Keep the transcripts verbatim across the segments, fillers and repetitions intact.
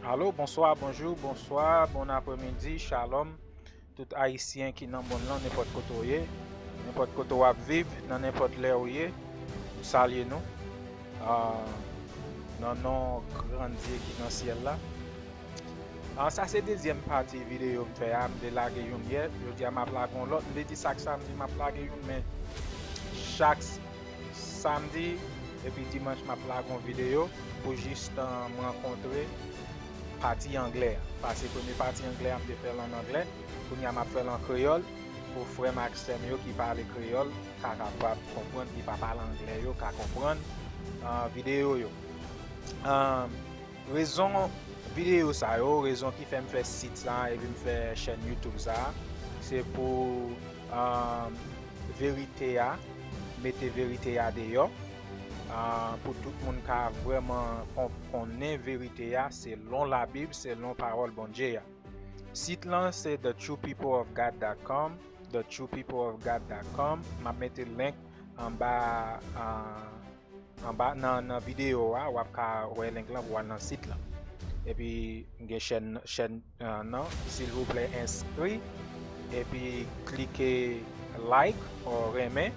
Alo, bonswa, bonjou, bonswa, bon apremidi, shalom. Tout Ayisyen ki nan monn lan, nenpòt kote w ye, nenpòt kote w ap viv, nan nenpòt lè w ye, m salye nou. Ah, nan non Grandye ki nan syèl la. Ah, sa se dezyèm pati videyo m fè a, m te lage youn yè, jodi a m ap lage yon lòt, m te di chak samdi m ap lage youn, men chak s- samdi epi dimanch m ap lage yon videyo pou jis, ah, m rankontre pati anglè a. Paske premye pati anglè a m te fè l an anglè, kounye a m ap fè l an kreyòl pou frè m ak sè m yo ki pale kreyòl ka kapab konprann, ki pa pale anglè yo ka konprann, ah, videyo yo. Ah, rezon videyo sa yo, rezon ki fè m fè sit sa a epi m fè chèn YouTube sa a, se pou, ah, verite a, mete verite a deyò, ah, pou tout moun ka vrèman kon- konnen verite a selon Labib, selon pawòl Bondye a. Sit lan se the true people of god dot com, the true people of god dot com. M ap mete link anba, ah, anba nan, nan videyo a, w ap ka wè link lan pou w al nan sit lan. Epi gen chèn, chèn, ah, nan, silvouplè enskri, epi klike like or renmen,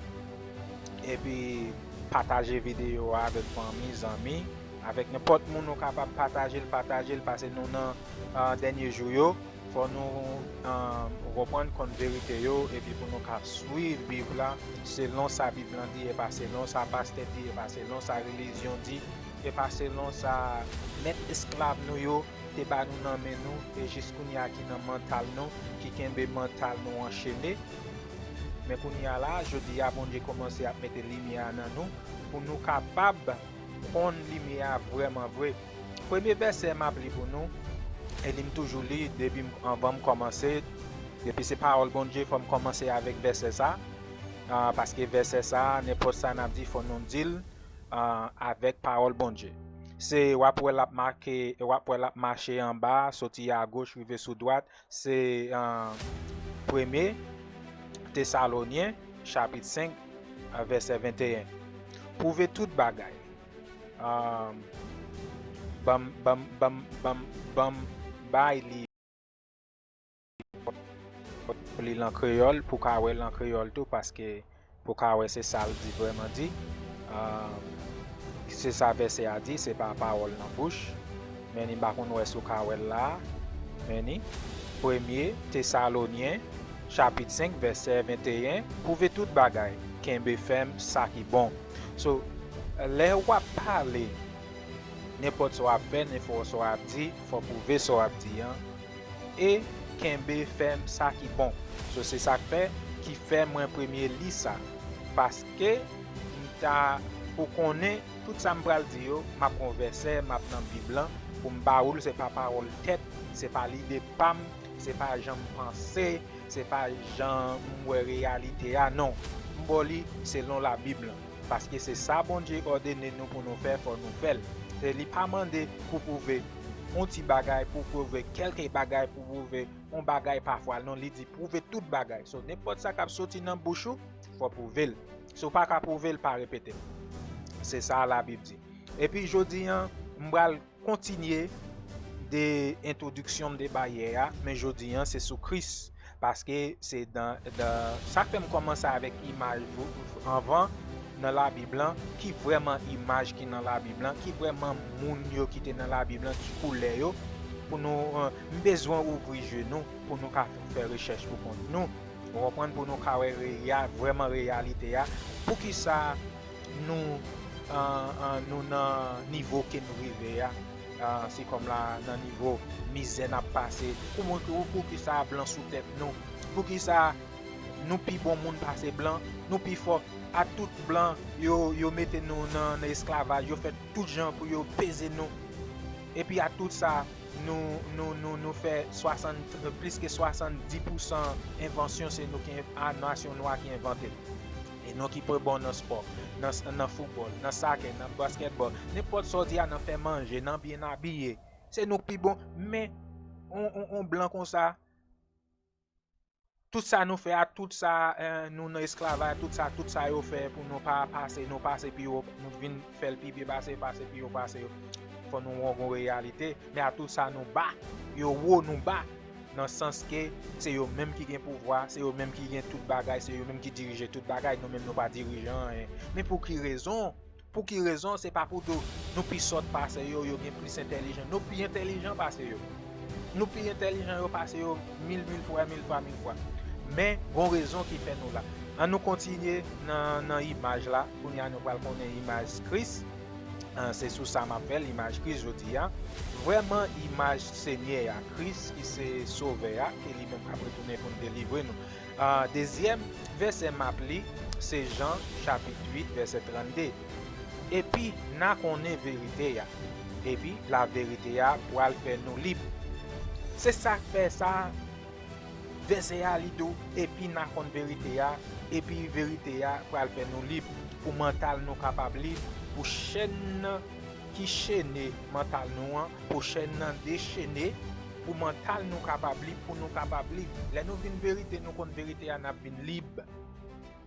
epi pataje videyo a avèk fanmi, zanmi, avèk nenpòt moun ou kapab pataje l, pataje l, paske nou nan, ah, dènye jou yo, fò nou, ah, reprann konn verite yo, epi pou nou ka swiv Bib la selon sa Bib lan di, e pa selon sa pastè di, e pa selon sa relijyon di, e pa selon sa mèt esklav nou yo te ba nou nan men nou, e jis kounye a ki nan mantal nou, ki kenbe mantal nou anchene. Men kounye a la, jodi a, Bondye kòmanse ap mete limyè a nan nou, pou nou kapab konn limyè a vrèman vre. Premye vèsè m ap li pou nou, e li m toujou li depi m- anvan m kòmanse, depi se pawòl Bondye, fò m kòmanse avèk vèsè sa, ah, paske vèsè sa, nenpòt sa n ap di, fò nou di l, ah, avèk pawòl Bondye. Se, w ap wè l ap make, w ap wè l ap mache anba, soti agoch, rive sou dwat, se, ah, premye Tesalonyen, chapit senk, ah, vèsè venteyen. Pwouve tout bagay. Ah, ban m, ban m, ban m, ban m, ban m bay li, li l an kreyòl, pou ka wè l an kreyòl tou, paske pou ka wè se sa l di vrèman di. Ah, se sa vèsè a di, se pa pawòl nan bouch. Men ni m pa konn wè si w ka wè l la. Men ni, premye Tesalonyen, chapit senk, vèsè venteyen, pwouve tout bagay, kenbe fèm sa ki bon. So, lè w ap pale, nenpòt sa w ap fè, nenpòt sa w ap di, fò w pwouve sa w ap di an, e kenbe fèm sa ki bon. So, se sa k fè, ki fè mwen premye li sa. Paske m ta, ou konnen, tout sa m pral di yo, m ap gon vèsè, m ap nan Bib lan, pou m ba ou l, se pa pawòl tèt, se pa lide pa m, se pa jan m panse, se pa jan m wè reyalite a, non. M ba w li selon Labib lan. Paske se sa Bondye òdone nou pou nou fè, fò nou fè l. Se li pa mande pou pwouve yon ti bagay, pou pwouve kèlke bagay, pou pwouve yon bagay pa fwa l, non, li di pwouve tout bagay. So, nenpòt sa k ap soti nan bouch ou, fò pwouve l. Si w pa ka pwouve l, pa repete l. Se sa Labib di. Epi jodi an, m pral kontinye de entwodiksyon m te bay yè a, men jodi an se sou Kris. Paske se dan, dan, sa k fè m kòmanse avèk imaj vou- anvan nan Labib lan, ki vrèman imaj ki nan Labib lan, ki vrèman moun yo ki te nan Labib lan, ki koulè yo, pou nou, eh, m bezwen ouvri je nou, pou nou ka fè rechèch pou kont nou. Ou konprann, pou nou ka wè reya- vrèman reyalite a. Poukisa nou, an, an, nou nan nivo ke nou rive a? Ah, se kòm la nan nivo mizè n ap pase. Kouman, pou, poukisa blan sou tèt nou? Poukisa nou pi bon moun pase blan? Nou pi fò. A tout blan, yo, yo mete nou nan, nan esklavaj, yo fè tout jan pou yo peze nou. Epi a tout sa, nou, nou, nou, nou fè swasann, plis ke swasanndis pousan envansyon, se nou ki, a nasyon nwa ki envante l. E nou ki pi bon nan spò, nan, nan foutbòl, nan sakè, nan baskètbòl, nenpòt sa w di a, nan fè manje, nan byen abiye. Se nou ki pi bon, men on, on, on blan konsa, tout sa nou fè a, tout sa, eh, nou nan esklavaj, tout sa, tout sa yo fè pou nou pa pase, nou pase pi wo, nou vin fè l pi byen pase, pase pi wo pase yo. fò nou wè yon reyalite, men atou sa nou ba, yo wo nou ba, nan sans ke se yo menm ki gen pouvwa, se yo menm ki gen tout bagay, se yo menm ki dirije tout bagay, nou menm nou pa dirije anyen. Men pou ki rezon? Pou ki rezon? Se pa pou do nou pi sòt pase yo, yo gen plis entèlijan. Nou pi entèlijan pase yo. Nou pi entèlijan yo pase yo mil, mil fwa, mil fwa, mil fwa. Men, gon rezon ki fè nou la. An nou kontinye nan, nan imaj la. Kounye a nou pral konnen imaj Kris. Ah, se sou sa m ap fè l, imaj Kris jodi a. Vrèman, imaj Senyè a, Kris ki se Sovè a, ke li menm k ap retounen pou l delivre nou. Ah, dezyèm vèsè m ap li, se Jan chapit uit, vèsè trannde. Epi, n a konnen verite a, epi laverite a pral fè nou lib. Se sa k fè sa, vèsè a li di w, epi n a konn verite a, epi verite a pral fè nou lib, pou mantal nou kapab lib, pou chèn nan ki chene mantal nou an, pou chèn nan dechene, pou mantal nou kapab lib, pou nou kapab lib. Lè nou vin verite, nou konn verite a, n ap vin lib.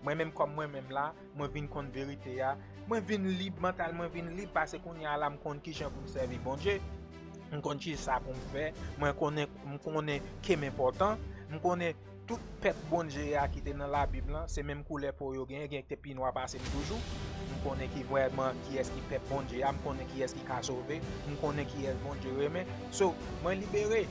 Mwen menm kòm mwen menm la, mwen vin konn verite a. Mwen vin lib, mantal mwen vin lib, paske kounye a la m konn kijan pou m sèvi Bondye. M konn kisa pou m fè. Mwen konnen, m konnen ke m enpòtan. M konnen tout pèp Bondye a ki te nan Labib lan, se menm koulè po yo genyen, gen ki te pi nwa pase m toujou. M konnen ki vrèman kiyès ki pèp Bondye a, m konnen kiyès ki ka sove, m konnen kiyès Bondye renmen. So, mwen libere.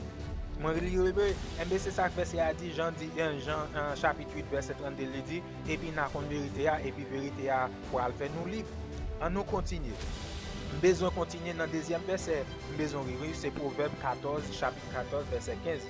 Mwen libere. Enben, se sa k fè se a di, Jan di, eh, Jan, eh, chapit uit, vèsè trannde, li di, epi n a konn verite a, epi verite a pral fè nou lib. An nou kontinye. M bezwen kontinye nan dezyèm vèsè. M bezwen ri, wi, se Pwovèb katòz, chapit katòz, vèsè kenz.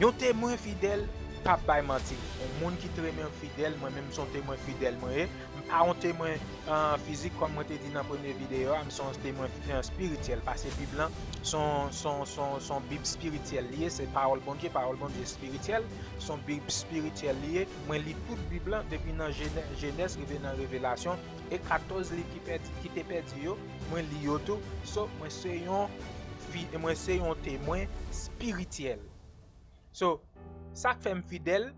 Yon temwen fidèl p ap bay manti. Yon moun ki temwen fidèl, mwen menm se yon temwen fidèl mwen ye. M pa yon temwen, eh, fizik, kòm mwen te di nan premye videyo a, m se yon temwen, eh, espirityèl, paske Bib lan se yon, se yon, se yon, se yon Bib espirityèl li ye, se pawòl Bondye, pawòl Bondye espirityèl, se yon Bib espirityèl li ye. Mwen li tout Bib lan, depi nan Jenè-, Jenèz rive nan Revelasyon, e katòz liv ki pèdi, ki te pèdi yo, mwen li yo tou. So, mwen se yon fi-, mwen se yon temwen espirityèl. So, sa k fè m fidèl,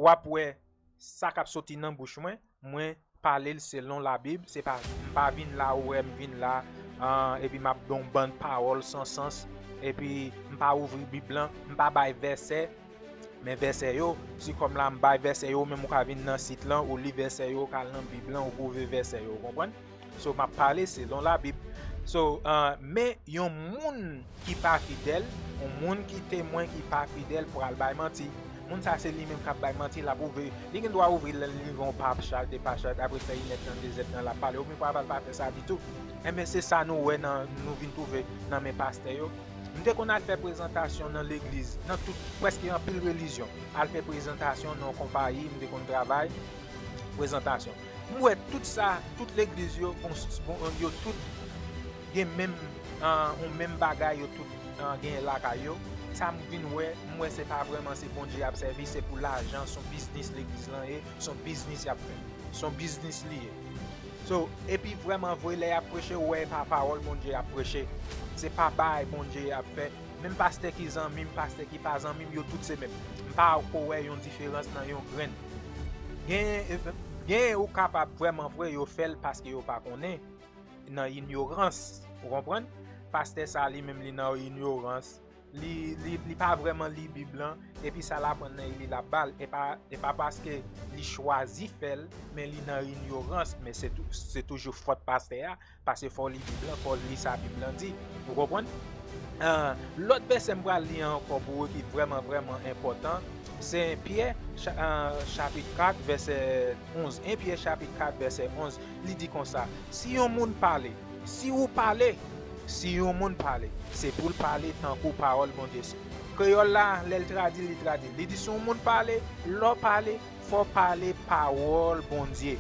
w ap wè sa k ap soti nan bouch mwen, mwen pale l selon Labib, se pa, m pa vin la, ou wè m vin la, ah, epi m ap ba w bann pawòl san sans, epi m pa ouvri Bib lan, m pa bay vèsè, men vèsè yo, si kòm la m bay vèsè yo, ou menm ou ka vin nan sit lan, ou li vèsè yo, ou ka al nan Bib lan, ou pwouve vèsè yo, ou konprann? So, m ap pale selon Labib. So, ah, men yon moun ki pa fidèl, yon moun ki temwen ki pa fidèl pral bay manti. Moun sa se li menm k ap bay manti, l ap ouvri, li gen dwa ouvri l, li gen yon pa chak, de pa chak, apre fè inèdtan, dezèdtan, l ap pale, oubyen pafwa l pa fè sa ditou. Enben, se sa nou wè nan, nou vin twouve nan men pastè yo. M te konn al fè prezantasyon nan legliz, nan tout, prèske anpil relijyon. Al fè prezantasyon nan yon konpayi, m te konn travay, prezantasyon. M wè tout sa, tout legliz yo, bon, bon, yo tout gen menm, ah, yon menm bagay, yo tout, ah, genyen lakay yo. Sa m vin wè, m wè se pa vrèman se Bondye y ap sèvi, se pou lajan, se yon biznis legliz lan ye, se yon biznis y ap fè. Se yon biznis li ye. So, epi vrèman vre, lè y ap preche, ou wè e pa pawòl Bondye y ap preche. Se pa bay Bondye y ap fè. Menm pastè ki zanmi m, pastè ki pa zanmi m, yo tout se menm. M pa ko wè yon diferans nan yon grenn. Gen, gen ou kapab vrèman vre, yo fè l paske yo pa konnen, nan inyorans. Ou konprann? Pastè sa li menm li nan inyorans. Li, li, li pa vrèman li Bib lan, epi sa l aprann nan li l ap ba l. E pa, e pa paske li chwazi fè l, men li nan inyorans, men se tou, se toujou fòt pastè a, paske fò w li Bib lan, fò w li sa Bib lan di. Ou konprann? Ah, lòt vèsè m pral li ankò pou ou ki vrèman, vrèman enpòtan, se Pyè, cha-, ah, chapit kat, vèsè onz. En Pyè chapit kat, vèsè onz, li di konsa, si yon moun pale, si ou pale, si yon moun pale, se pou l pale tankou pawòl Bondye. Kreyòl la, lè l tradui, li tradui. Li di, si yon moun pale, lè w pale, fò w pale pawòl Bondye.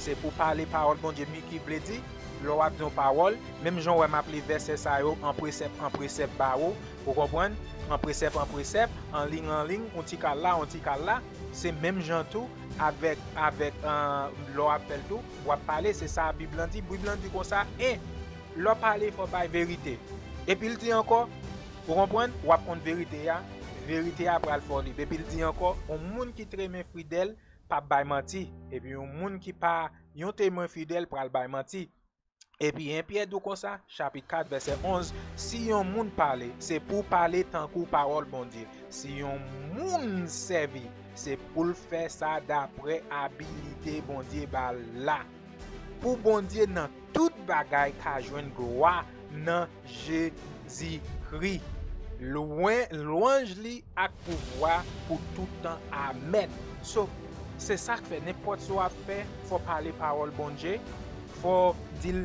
Se pou pale pawòl Bondye, mi ki vle di, lè w ap di yon pawòl, menm jan w wè m ap li vèsè sa yo, an presèp, an presèp ba ou, ou konprann? An presèp, an presèp, an liy, an liy, yon ti kal la, yon ti kal la, se menm jan tou avèk, avèk, ah, lè w ap fè l tou, w ap pale, se sa Bib lan di. Bib lan di konsa, en, lè w pale, fò w bay verite. Epi l di ankò, ou konprann, w ap konn verite a, verite a pral fè w lib. Epi l di ankò, yon moun ki temwen fidèl p ap bay manti, epi yon moun ki pa yon temwen fidèl pral bay manti. Epi en Pyè di w konsa, chapit kat, vèsè onz, si yon moun pale, se pou pale tankou pawòl Bondye. Si yon moun sèvi, se pou l fè sa dapre abilite Bondye ba l la. Pou Bondye nan tout bagay ka jwenn glwa nan Jezikri. Lwen, lwanj li ak pouvwa pou tout tan. Amèn. So, se sa k fè, nenpòt sa w ap fè, fò w pale pawòl Bondye, fò w di l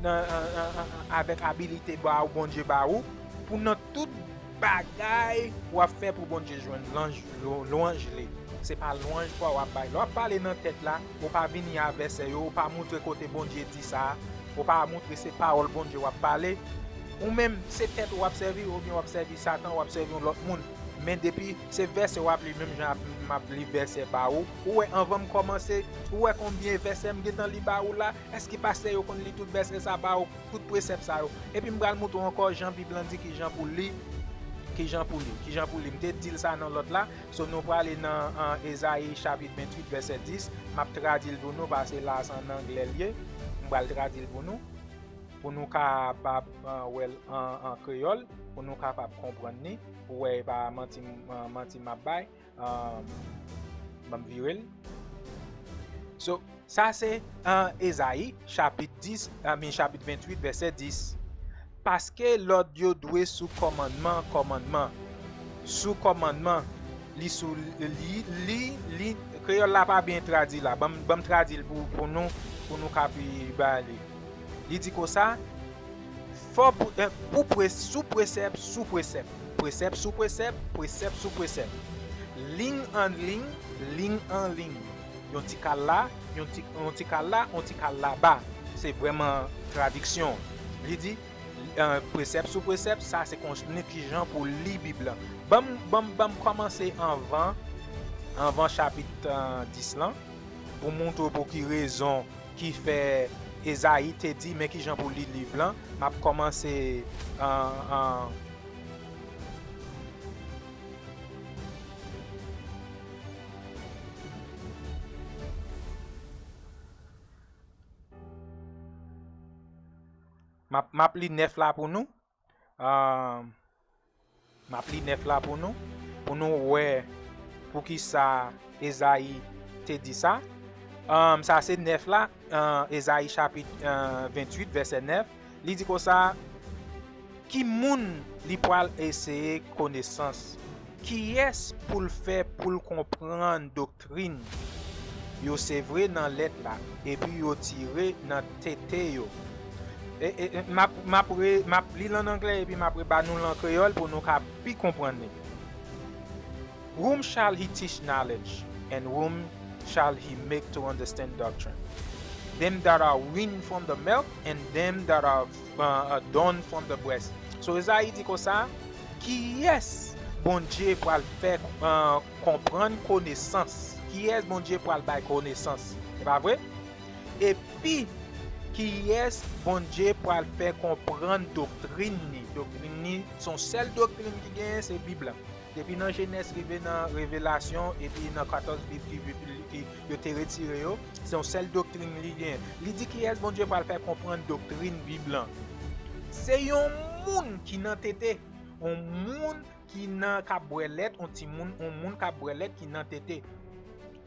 nan, an, an, an, an, avèk abilite ba ou, Bondye ba ou, pou nan tout bagay w ap fè pou Bondye jwenn lanj, lou-, lwanj li. Se pa lwanj pa w ap bay. Lè w ap pale nan tèt la, ou pa vini a vèsè yo, ou pa moutre kote Bondye di sa, ou pa moutre se pawòl Bondye w ap pale. Ou menm, se tèt ou w ap sèvi, oubyen w ap sèvi Satan, w ap sèvi yon lòt moun. Men depi se vèsè w ap li, menm jan ap, m ap li vèsè ba ou, ou wè anvan m kòmanse, ou wè konbyen vèsè m gentan li ba ou la? Èske pastè yo konn li tout vèsè sa ba ou, tout presèp sa yo? Epi m pral moutre w ankò jan Bib lan di kijan pou li, kijan pou li, kijan pou li. M te di l sa nan lòt la. So, nou prale nan, an, Ezayi chapit venntuit, vèsè dis. M ap tradui l pou nou, paske la, se an anglè l ye. M pral tradui l pou nou, pou nou kapab, an, wè l an, an kreyòl, pou nou kapab konprann li, pou wè e pa manti, an, manti m ap bay. An, ban m vire l. So, sa se, an, Ezayi, chapit dis, I mean, chapit venntuit, vèsè dis. Paske lòd yo dwe sou kòmandman, kòmandman. Sou kòmandman, li sou, li, li, li, kreyòl la pa byen tradui la. Ban m, ban m tradui l pou, pou nou, pou nou ka pi ba li. Li di konsa, fò pou, eh, pou pre-, sou presèp, sou presèp, presèp sou presèp, presèp sou presèp. Liy an liy, liy an liy. Yon ti kal la, yon ti, yon ti kal la, yon ti kal laba. Se vrèman tradiksyon. Li di, eh, presèp sou presèp, sa se konn kijan pou li Bib lan. Ban m, ban m, ban m kòmanse anvan, anvan chapit, eh, dis lan, pou montre w pou ki rezon ki fè Ezayi te di, men kijan pou li liv lan. M ap kòmanse, an, an, m ap, m ap li nèf la pou nou. An, M ap li nèf la pou nou, pou nou wè poukisa Ezayi te di sa. Ahn, sa se nèf la, ahn, Ezayi chapit, ahn, venntuit, vèsè nèf. Li di konsa, ki moun li pral eseye konesans? Kiyès pou l fè pou l konprann doktrin? Yo sevre nan lèt la, epi yo tire nan tete yo. E, e, e, m ap, m ap re-, m ap li l an anglè epi m ap reba nou l an kreyòl pou nou ka pi konprann li. Whom shall he teach knowledge, and whom shall he make to understand doctrine? Them that are weaned from the milk, and them that are, uh, uh, done from the breast. So, Ezayi di konsa, kiyès Bondye pral fè, uh, konprann konesans? Kiyès Bondye pral bay konesans? E pa vre? Epi, kiyès Bondye pral fè konprann doktrin li? Doktrin li, se yon sèl doktrin ki genyen, se Bib la. Depi nan Jenèz rive nan Revelasyon, epi nan katòz liv ki, ki yo te retire yo, se yon sèl doktrin li genyen. Li di kiyès Bondye pral fè konprann doktrin Bib lan? Se yon moun ki nan tete, yon moun ki nan, k ap bwè lèt, yon timoun, yon moun k ap bwè lèt ki nan tete.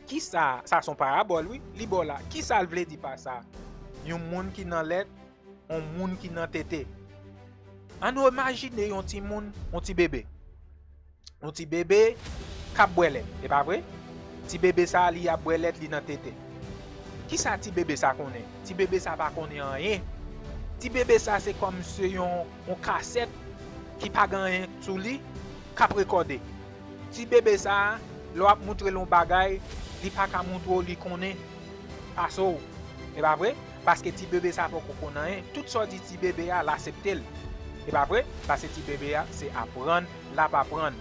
Kisa, sa se yon parabòl, wi, li ba w la. Kisa l vle di pa sa? Yon moun ki nan lèt, yon moun ki nan tete. Ann nou imajine yon timoun, yon ti bebe. Yon ti bebe k ap bwè lèt, e pa vre? Ti bebe sa a, li ap bwè lèt, li nan tete. Kisa ti bebe sa konnen? Ti bebe sa pa konnen anyen. Ti bebe sa se kòm se yon, yon kasèt ki pa gen anyen sou li, k ap rekòde. Ti bebe sa a, lè w ap moutre l yon bagay, li pa ka moutre w li konnen pase w. E pa vre? Paske ti bebe sa poko konn anyen. Tout sa w di ti bebe a, l asepte l. E pa vre? Paske ti bebe a, se aprann l ap aprann.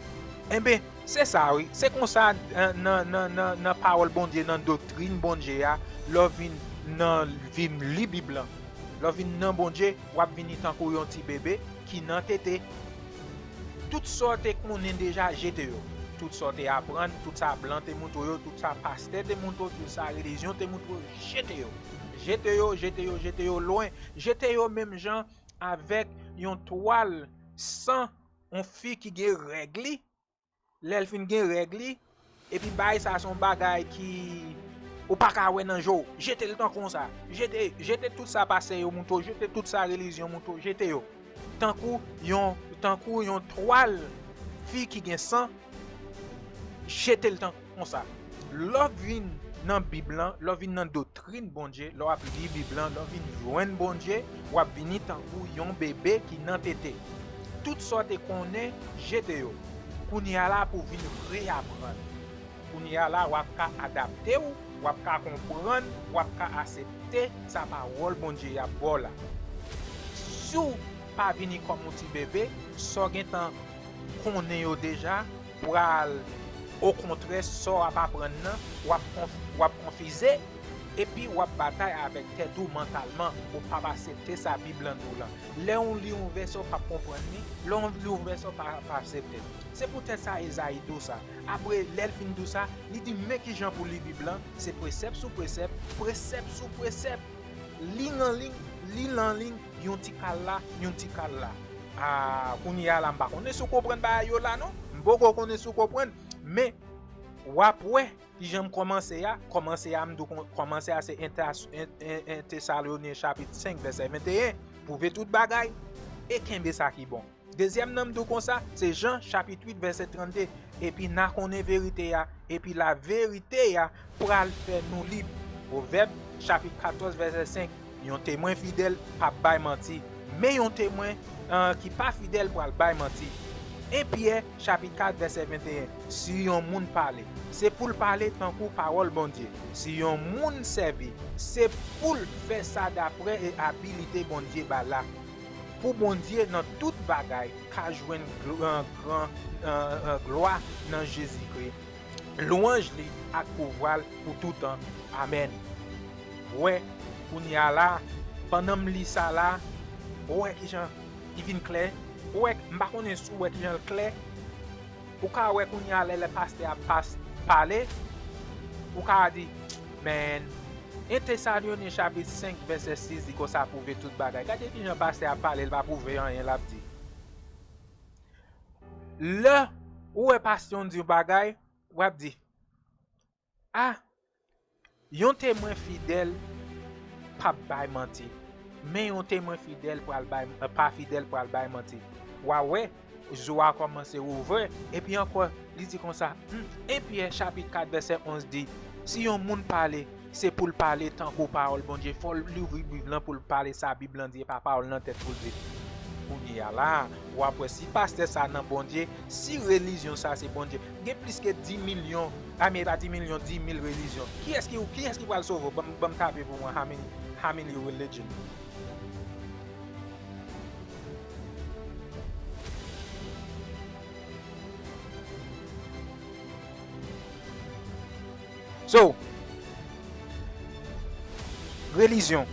Enben, se sa wi. Se konsa, eh, nan, nan, nan, nan pawòl Bondye, nan doktrin Bondye a, lè w vin nan, vin li Bib lan, lè w vin nan Bondye, w ap vini tankou yon ti bebe ki nan tete. Tout sa w te konnen deja, jete yo. Tout sa w te aprann, tout sa blan te moutre w yo, tout sa pastè te moutre w, tout sa relijyon te moutre w, jete yo. Jete yo, jete yo, jete yo lwen. Jete yo menm jan avèk yon twal san yon fi ki gen règ li. Lè l fin gen règ li, epi bagay sa se yon bagay ki ou pa ka wè nan je w. Jete l tankou sa. Jete, jete tout sa pastè yo montre w, jete tout sa relijyon montre w, jete yo. Tankou yon, tankou yon twal fi ki gen san, jete l tankou konsa. Lè w vin nan Bib lan, lè w vin nan doktrin Bondye, lè w ap li Bib lan, lè w vin jwenn Bondye, w ap vini tankou yon bebe ki nan tete. Tout sa w te konnen, jete yo. Kounye a la pou w vin reyaprann. Kounye a la, w ap ka adapte w, w ap ka konprann, w ap ka aksepte sa pawòl Bondye ap ba w la. Si w pa vini kòm yon ti bebe, sa w gentan konnen yo deja, pral, okontrè, sa w ap aprann nan, w ap konf-, w ap konfize, epi w ap batay avèk tèt ou mantalman, ou p ap aksepte sa Bib lan di w lan. Lè w li yon vèsè, w p ap konprann li, lè w li yon vèsè, w p ap aksepte l. Se poutèt sa Ezayi di w sa. Apre, lè l fin di w sa, li di men kijan pou li Bib lan, se presèp sou presèp, presèp sou presèp, liy an liy, liy an liy, yon ti kal la, yon ti kal la. A, kounye a la, m pa konnen si w konprann bagay yo la, non. M poko konnen si w konprann, men w ap wè kijan m kòmanse a. Kòmanse a, m di w kon-, kòmanse a se Entas-, En, En, En Tesalonyen chapit senk, vèsè venteyen. Pwouve tout bagay e kenbe sa ki bon. Dezyèm nan m di w konsa, se Jan chapit uit, vèsè trannde. Epi n a konnen verite a, epi laverite a pral fè nou lib. Pwovèb chapit katòz, vèsè senk. Yon temwen fidèl p ap bay manti, men yon temwen, eh, ki pa fidèl pral bay manti. En Pyè chapit kat, vèsè venteyen. Si yon moun pale, se pou l pale tankou pawòl Bondye. Si yon moun sèvi, se pou l fè sa dapre abilite Bondye ba la. Pou Bondye nan tout bagay ka jwenn gl-, eh, gran, eh, eh, glwa nan Jezikri. Lwanj li ak pouvwa l pou toutan. Amèn. Ou wè, kounye a la, pandan m li sa la, ou wè kijan li vin klè? Ou wè, m pa konnen si w wè kijan l klè. Ou ka wè kounye a lè, lè pastè a pas-, pale, ou ka di, men, En Tesalonyen chapit senk, vèsè sis di konsa, pwouve tout bagay. Gade kijan pastè a pale, l pa pwouve anyen l ap di. Lè ou wè pastè w di yon bagay, w ap di, a, yon temwen fidèl p ap bay manti, men yon temwen fidèl pral bay, pa fidèl pral bay manti. W a wè, zo a kòmanse ouvè, epi ankò, li di konsa, hmm, En Pyè chapit kat vèsè onz di, si yon moun pale, se pou l pale tankou pawòl Bondye, fò l louvri Bib lan pou l pale sa Bib lan di, e pa pawòl nan tèt pou l di. Kounye a la, w ap wè si pastè sa nan Bondye, si relijyon sa se Bondye. Gen plis ke dis milyon, a men pa dis milyon, dis mil relijyon. Kiyès ki, kiyès ki pral sove w? Ban m, ban m tape pou mwen, how many, how many religion? So, relijyon.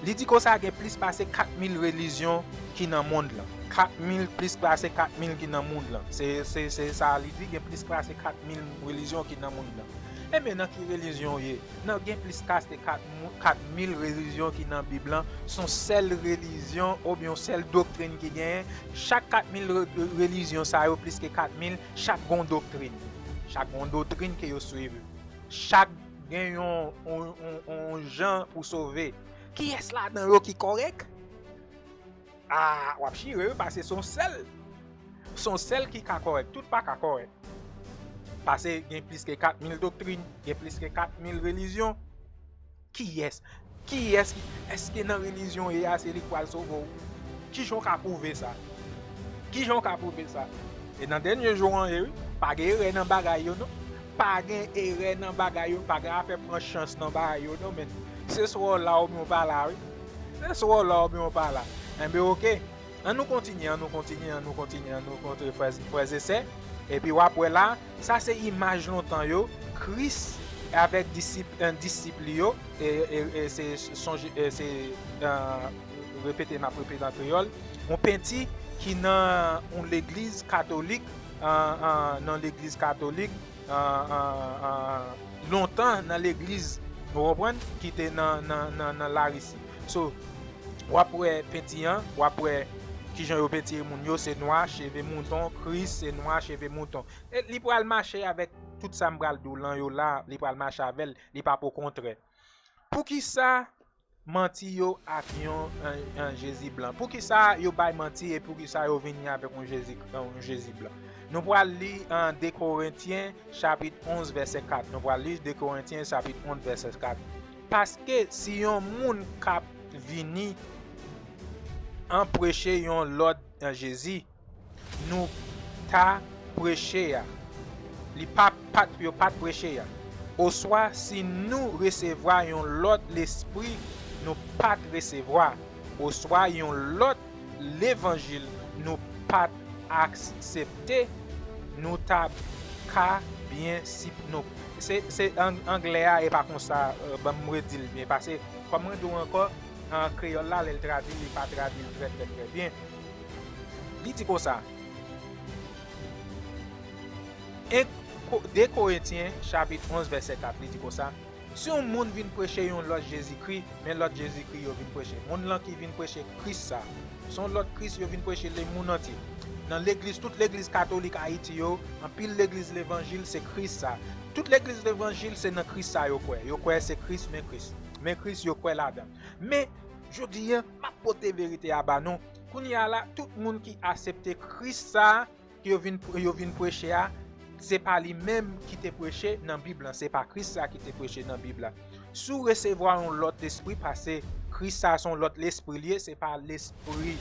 Li di konsa gen plis pase kat mil relijyon ki nan mond lan. Kat mil, plis pase kat mil ki nan mond lan. Se, se, se sa li di, gen plis pase kat mil relijyon ki nan mond lan. Ebyen, nan ki relijyon w ye? Nan gen plis pase kat mou-, kat mil relijyon ki nan Bib lan, se yon sèl relijyon oubyen yon sèl doktrin ki genyen. Chak kat mil re-, relijyon sa yo, plis ke kat mil, chak gen yon doktrin. Chak gen yon doktrin ke yo swiv. Chak gen yon, yon, yon, yon jan pou sove. Kiyès ladan yo ki kòrèk? A, w ap chire wi, paske se yon sèl. Se yon sèl ki ka kòrèk. Tout pa ka kòrèk. Paske gen plis ke kat mil doktrin, gen plis ke kat mil relijyon. Kiyès? Kiyès ki, èske nan relijyon w ye a, se li k pral sove w? Kijan w ka pwouve sa? Kijan w ka pwouve sa? E nan dènye jou an ye wi, pa gen erè nan bagay yo non. Pa gen erè nan bagay yo, pa gen afè pran chans nan bagay yo non, men se swa w la oubyen w pa la wi. Se swa w la oubyen w pa la. Enben, oke. An nou kontinye, an nou kontinye, an nou kontinye, an nou kontinye, frè, frè e sè. Epi w ap wè la, sa se imaj lontan yo, Kris avèk disip, eh, disip li yo, e, e, e se sonje, e se, eh, repete, m ap repete an kreyòl, yon penti ki nan yon legliz katolik, eh, eh, nan legliz katolik, eh, eh, eh, lontan nan legliz Ou konprann? Ki te nan, nan, nan, nan Larisi. So, w ap wè penti an, w ap wè kijan yo pentire moun yo, se nwa, cheve mouton, Kris, se nwa, cheve mouton. E li pral mache avèk tout sa m pral di w lan yo la, li pral mache avè l, li p ap okontrè. Poukisa manti yo ak yon, yon, yon Jezi blan? Poukisa yo bay manti e poukisa yo vini avèk yon Jezi, yon Jezi blan? Nou pral li an de Korentyen chapit onz vèsè kat. Nou pral li de Korentyen chapit onz vèsè kat. Paske si yon moun k ap vini an preche yon lòt, yon Jezi, nou ta preche a, li pa, pa t, yo pa t preche a. Oswa si nou resevwa yon lòt lespri nou pa t resevwa, oswa yon lòt levanjil nou pa t aksepte, nou ta ka byen si nou. Se, se ang-, anglè a, e pa konsa, euh, ban m redi l byen, paske, kòm mwen di w ankò, an kreyòl la, lè l tradui, li pa tradui l trè, trè, trè byen. Li di konsa, en Ko-, de Korentyen, chapit onz, vèsè kat, li di konsa, si yon moun vin preche yon lòt Jezikri, men lòt Jezikri yo vin preche. Moun lan ki vin preche Kris sa, se yon lòt Kris yo vin preche lemonn antye. Nan legliz, tout legliz katolik Ayiti yo, anpil legliz levanjil, se Kris sa. Tout legliz levanjil, se nan Kris sa yo kwè. Yo kwè se Kris, men Kris. Men Kris, yo kwè ladan. Men, jodi a, m ap pote verite a ba nou. Kounye a la, tout moun ki aksepte Kris sa, yo vin, yo vin preche a, se pa li menm ki te preche nan Bib lan, se pa Kris sa ki te preche nan Bib la. Si w resevwa yon lòt lespri, paske Kris sa se yon lòt lespri li ye, se pa lespri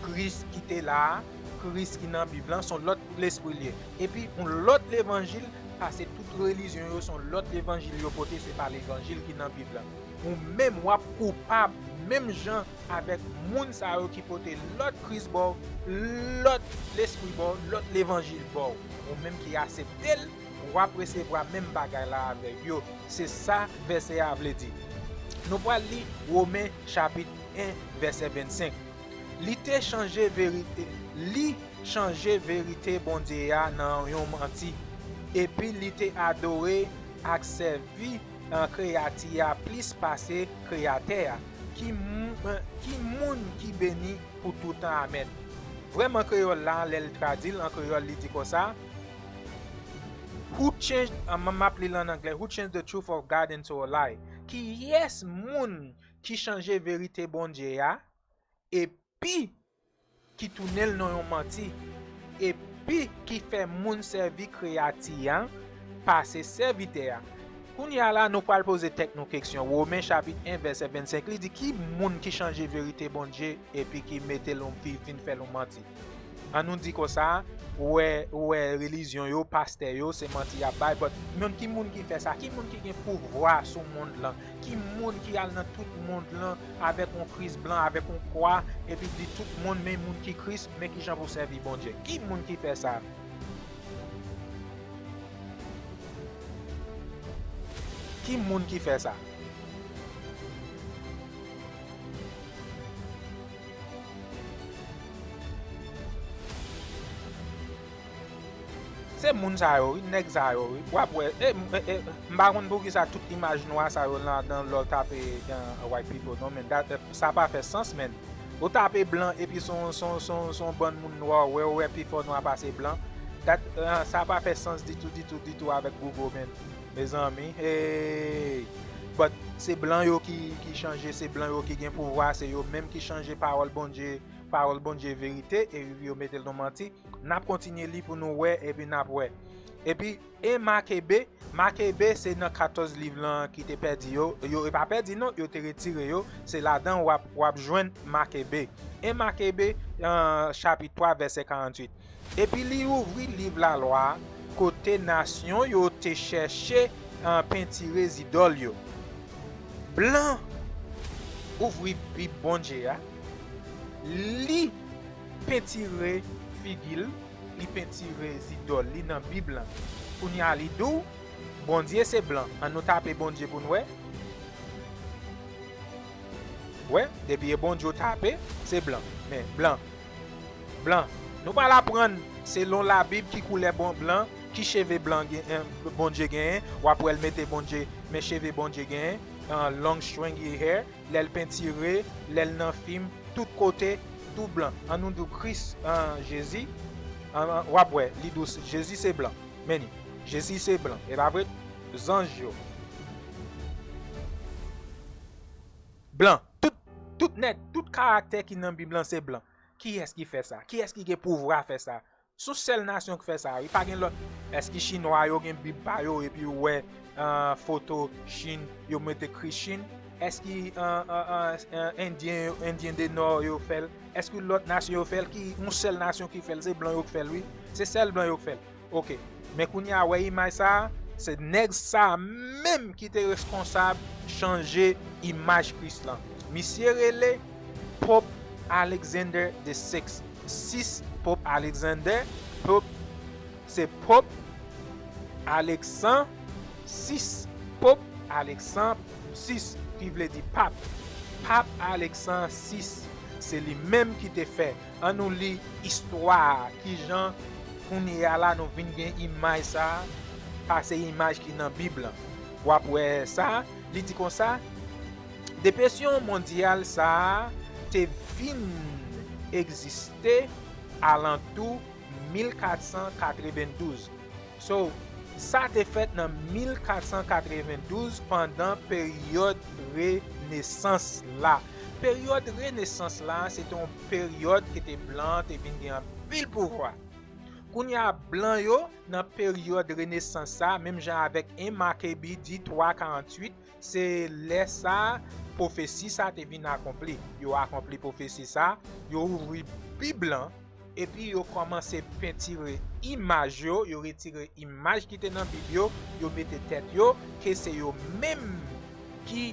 Kris ki te la a, Kris ki nan Bib lan, se yon lòt lespri li ye. Epi yon lòt levanjil, paske tout relijyon yo se yon lòt levanjil yo pote, se pa levanjil ki nan Bib lan. Ou menm w ap koupab menm jan avèk moun sa yo ki pote lòt Kris ba w, lòt lespri ba w, lòt levanjil ba w. Ou menm ki aksepte l, w ap resevwa menm bagay la avèk yo. Se sa vèsè a vle di. Nou pral li Women chapit en, vèsè vennsenk. Li te chanje verite, li chanje verite Bondye a nan yon manti, epi li te adore ak sèvi, eh, kreyati a plis pase Kreyatè a. Ki mou-, eh, ki moun ki beni pou toutan? Amèn. Vrèman, kreyòl la, lè l tradui l an kreyòl, li di konsa, Who changed, ah, m, m ap li l an anglè, Who changed the truth of God into a lie? Kiyès moun ki chanje verite Bondye a, epi ki tounen l nan yon manti, epi ki fè moun sèvi kreyati a pase sèvitè a? Kounye a la, nou pral poze tèt nou kesyon. Women chapit en, vèsè vennsenk, li di, ki moun ki chanje verite Bondye epi ki mete l, ki vin fè l yon manti? An nou di konsa, ou wè, ou wè relijyon yo, pastè yo, se manti y ap bay, but, men ki moun ki fè sa? Ki moun ki gen pouvwa sou mond lan? Ki moun ki al nan tout mond lan avèk yon Kris blan, avèk yon kwa, epi di tout moun, men moun ki Kris, men kijan pou sèvi Bondye? Ki moun ki fè sa? Ki moun ki fè sa? Se moun sa yo, wi, nèg sa yo, wi. W ap wè, e, e, e, m pa konn poukisa tout imaj nwa sa yo ladan lè w tape, eh, white people, non, men dat, eh, sa pa fè sans, men. Ou tape blan, epi se yon, se yon, se yon, se yon bann moun nwa, w wè, w wè pifò nwa pase blan. Dat, eh, sa pa fè sans ditou, ditou, ditou avèk Google, men. Mezanmi, hey! But se blan yo ki, ki chanje, se blan yo ki gen pouvwa, se yo menm ki chanje pawòl Bondye, pawòl Bondye verite, e yo mete l nan manti. N ap kontinye li pou nou wè, epi n ap wè. Epi, e Makebe, Makebe se nan katòz liv lan ki te pèdi yo, yo, e pa pèdi non, yo te retire yo, se ladan w ap, w ap jwenn Makebe. E Makebe, eh, chapit twa, vèsè karanntuit. Epi li ouvri liv lalwa a, kote nasyon yo te chèche, eh, pentire zidòl yo. Blan ouvri Bib Bondye a, li pentire figi l, li pentire zidòl li nan Bib lan. Kounye a li di w, Bondye se blan. An nou tape Bondye pou n wè. Wè, depi e Bondye w tape, se blan. Men, blan. Blan. Nou pral aprann, selon Labib, ki koulè bon blan, ki cheve blan gen, eh, Bondye genyen. W ap wè l mete Bondye, men cheve Bondye genyen. uh, long stringy hair, lè l pentire, lè l nan fim, tout kote, tou blan. An nou di w Kris, uh, Jezi, uh, w ap wè, li di w Jezi se blan. Men li, Jezi se blan. E pa vre? Zanj yo. Blan. Tout, tout nèt, tout karaktè ki nan Bib lan se blan. Kiyès ki fè sa? Kiyès ki gen pouvwa fè sa? Se yon sèl nasyon ki fè sa, wi. Pa gen lòt. Èske Chinwa yo gen Bib pa yo epi ou wè uh, foto Chin, yo mete Kris Chin? Èske uh, uh, uh, uh, Endyen, Endyen de Nò yo fè l? Èske lòt nasyon yo fè l? Ki yon sèl nasyon ki fè l? Se blan yo k fè l, wi. Se sèl blan yo k fè l. Ok. Men kounye a, wè imaj sa a, se nèg sa a menm ki te reskonsab chanje imaj Kris lan. Misye rele Pope Alexander the Sixth. Sis, Pope Alexander, Pope, se Pope Aleksan sis, Pope Aleksan sis, ki vle di pap. Pap Aleksan sis, se li menm ki te fè. An nou li istwa a, kijan kounye a la nou vin gen imaj sa a, pase imaj ki nan Bib lan. W ap wè sa, li di konsa, depresyon mondyal sa a te vin egziste alantou mil kat san katrevendouz. So, sa te fèt nan mil kat san katrevendouz pandan peryòd Renesans la. Peryòd Renesans la, se te yon peryòd kote blan te vin gen anpil pouvwa. Kounye a, blan yo, nan peryòd Renesans sa, menm jan avèk en Makebi di twa karanntuit, se lè sa pwofesi sa te vin akonpli. Yo akonpli pwofesi sa, yo ouvri Bib lan, epi yo kòmanse pentire imaj yo, yo retire imaj ki te nan Bib yo, yo mete tèt yo, ke se yo menm ki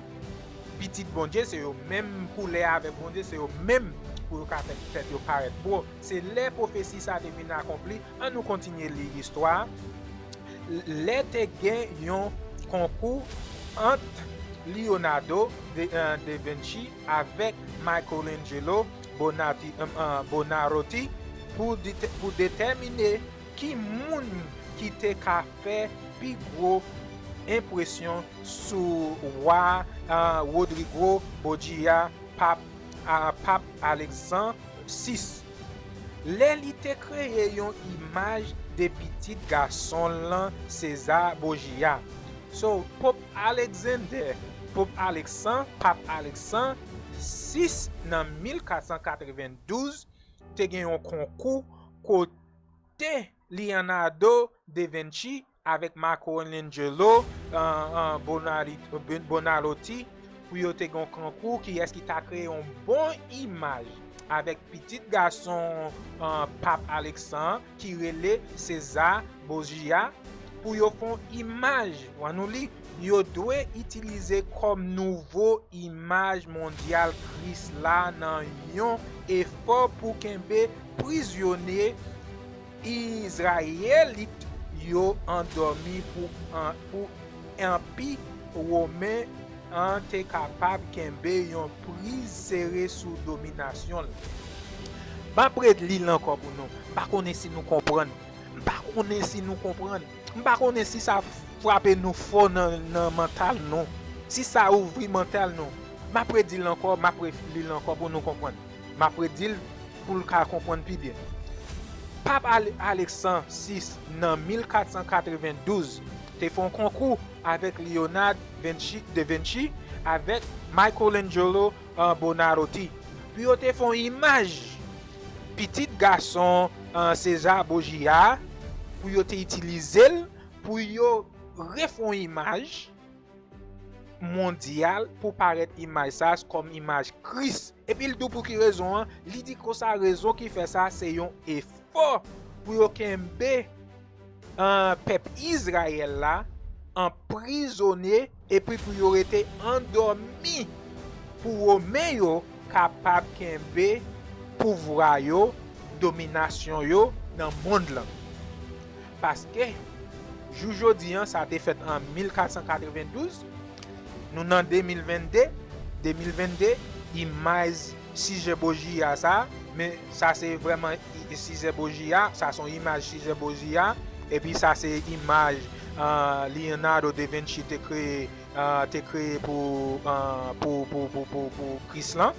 pitit Bondye, se yo menm koulè avèk Bondye, se yo menm pou yo ka fè tèt yo parèt bro. Se lè pwofesi sa te vin akonpli. An nou kontinye li istwa a. Lè te gen yon konkou ant Leonardo de, uh, da Vinci avèk Michelangelo Bonati, uh, uh, Buonarroti pou, pou detèmine ki moun ki te ka fè pi gwo enpresyon sou wa uh, Rodrigo Borgia, pap, uh, pap Aleksan sis. Lè li te kreye yon imaj de pitit gason l lan, Seza Bojiya. So, Pòp Alekzandè, Pòp Aleksan, Pap Aleksan sis nan mil kat san katrevendouz te gen yon konkou kote Leonardo da Vinci avèk Michelangelo, uh, uh, Buonarroti, pou yo te gen yon konkou kiyès ki ta kreye yon bon imaj avèk pitit gason uh, Pap Aleksan ki rele Seza Bojiya, pou yo fè yon imaj, w ap nou li, yo dwe itilize kòm nouvo imaj mondyal Kris la nan yon efò pou kenbe prizonye Izrayelit yo andòmi pou, an, pou Anpi Women an te kapab kenbe yon priz sere sou dominasyon l. M ap reli l ankò pou nou. M pa konnen si nou konprann. M pa konnen si nou konprann. M pa konnen si sa frape nou fò nan, nan mantal nou. Si sa ouvri mantal nou. M ap redi l ankò, m ap reli l ankò pou nou konprann. M ap redi l pou l ka konprann pi byen. Pap Ale-, Aleksan sis nan mil kat san katrevendouz te fè yon konkou avèk Leonard Vinci, da Vinci avèk Michelangelo uh, Buonarroti pou yo te fè yon imaj pitit gason uh, Seza Bojiya, pou yo te itilize l pou yo refè yon imaj mondyal pou parèt imaj sa kòm imaj Kris. Epi l di w pou ki rezon an, li di konsa rezon ki fè sa se yon efò pou yo kenbe uh, pèp Izrayèl la anprizone epi pou yo rete andòmi pou Women yo kapab kenbe pouvwa yo, dominasyon yo nan mond lan. Paske, jou jodi an, sa te fèt an mil kat san katrevendouz, nou nan de mil vennde, de mil vennde, imaj Seza Bojiya sa, men sa se vrèman i-, Seza Bojiya, sa se yon imaj Seza Bojiya, epi sa se imaj uh, Leonardo da Vinci te kreye, uh, te kreye pou, uh, pou, pou, pou, pou, pou Kris lan.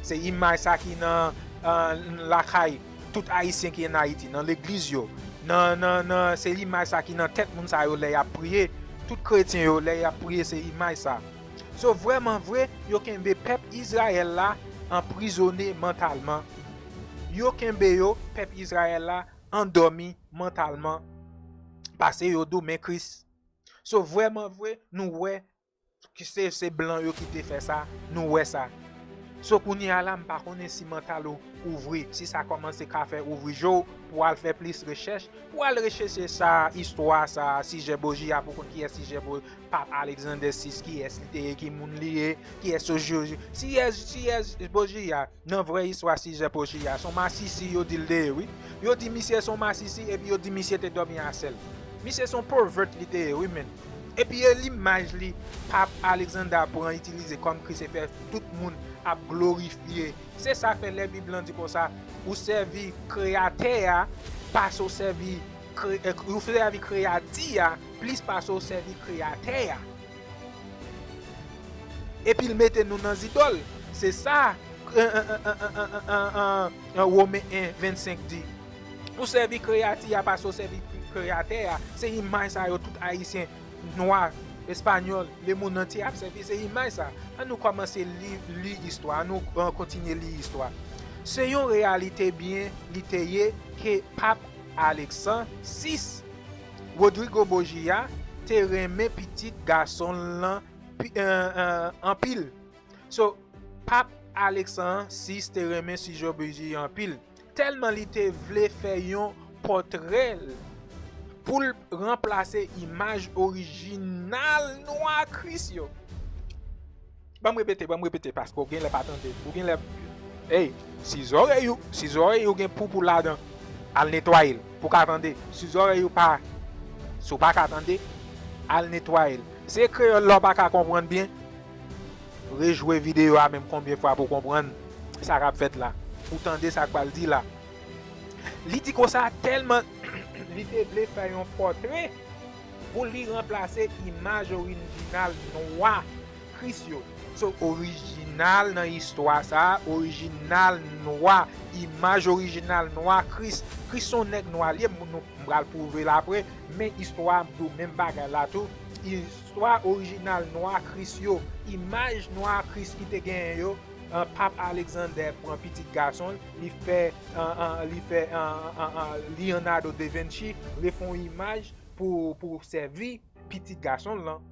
Se imaj sa ki nan, uh, lakay tout Ayisyen ki an Ayiti, nan legliz yo. Nan, nan, nan, se imaj sa ki nan tèt moun sa yo lè y ap priye. Tout kretyen yo, lè y ap priye, se imaj sa. So, vrèman vre, yo kenbe pèp Izrayèl la anprizone mantalman. Yo kenbe yo, pèp Izrayèl la, andòmi mantalman, paske yo doumen Kris. So, vrèman vre, nou wè ki se, se blan yo ki te fè sa, nou wè sa. So, kounye a la, m pa konnen si mantal ou ouvri, si sa kòmanse ka fè ouvri je w pou al fè plis rechèch, pou al rechèche sa, istwa sa, Sijè Boji a, pou konn kiyès Sijè Bo-, Pap Alexander sis, kiyès li te ye, ki moun li ye, kiyès Sijè, Sijè Boji a. Nan vrè istwa Sijè Boji a, se yon masisi yo di l te ye, wi. Yo di misye se yon masisi, epi yo di misye te dòmi a sèl. Misye se yon pervert li te ye, wi, men. Epi e limaj li, Pap Alexander pran itilize kòm Kris e fè tout moun ap glorifye. Se sa k fè lè Bib lan di konsa, ou sèvi Kreyatè a, pase w sèvi kre-, eh, ou sèvi kreyati a, plis pase w sèvi Kreyatè a. Epi l mete nou nan zidòl. Se sa, eh, eh, Women en vennsenk di. Ou sèvi kreyati a, pase w sèvi Kreyatè a. Se imaj sa yo tout Ayisyen, nwa, espanyòl, lemonn antye ap sèvi, se imaj sa. An nou kòmanse li, li istwa, an nou, eh, kontinye li istwa. Se yon reyalite byen li te ye ke Pap Aleksan sis, Rodrigo Borgia, te renmen pitit gason l lan pi-, eh, eh, anpil. So, Pap Aleksan sis te renmen Sijè Boji anpil, tèlman li te vle fè yon pòtrè l pou l ranplase imaj orijinal nwa Kris yo. Ban m repete, ban m repete, paske w genlè pa tande. Ou genlè, ey, si zòrèy ou, si zòrèy ou gen poupou ladan, al netwaye l pou w ka tande. Si zòrèy ou pa, si w pa ka tande, al netwaye l. Se kreyòl la w pa ka konprann byen, rejwe videyo a menm konbyen fwa pou w konprann sa k ap fèt la, pou w tande sa k pral di la. Li di konsa, tèlman li te vle fè yon pòtrè pou li ranplase imaj orijinal nwa Kris yo. So, orijinal nan istwa sa a, orijinal nwa, imaj orijinal nwa Kris. Kris se yon nèg nwa li ye, nou, m pral pwouve l apre, men istwa a ap di w menm bagay la tou. Istwa orijinal nwa Kris yo, imaj nwa Kris ki te genyen yo, eh, Pap Alexander pran pitit gason l, li fè, eh, eh, li fè, eh, eh, eh, Leonardo da Vinci refè yon imaj pou, pou sèvi pitit gason l lan.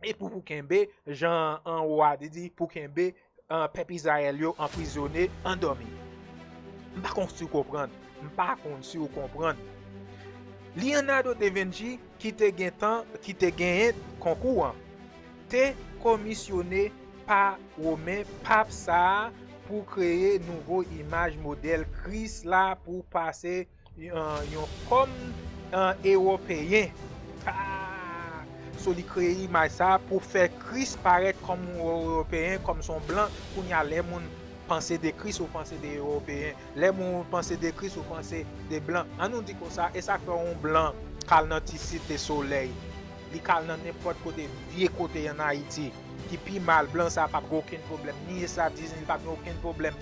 E pou, pou kenbe, jan anwo a te di, pou kenbe, eh, pèp Izrayèl yo anprizone, andòmi. M pa konn si w konprann. M pa konn si w konprann. Leonardo da Vinci, ki te gen tan, ki te genyen konkou an, te komisyone pa Women, pap sa a, pou kreye nouvo imaj modèl Kris la pou pase yon, yon kòm, eh, ewopeyen. Ah! So, li kreye imaj sa a pou fè Kris parèt kòm yon ewopeyen, kòm se yon blan. Kounye a, lè moun panse de Kris, ou panse de ewopeyen. Lè moun panse de Kris, ou panse de blan. An nou di konsa, e sa k fè yon blan k al nan ti Site Solèy, li k al nan nenpòt kote, vye kote an Ayiti, ki pi mal, blan sa p ap gen okenn pwoblèm. Ni Estatiz, ni l p ap gen okenn pwoblèm.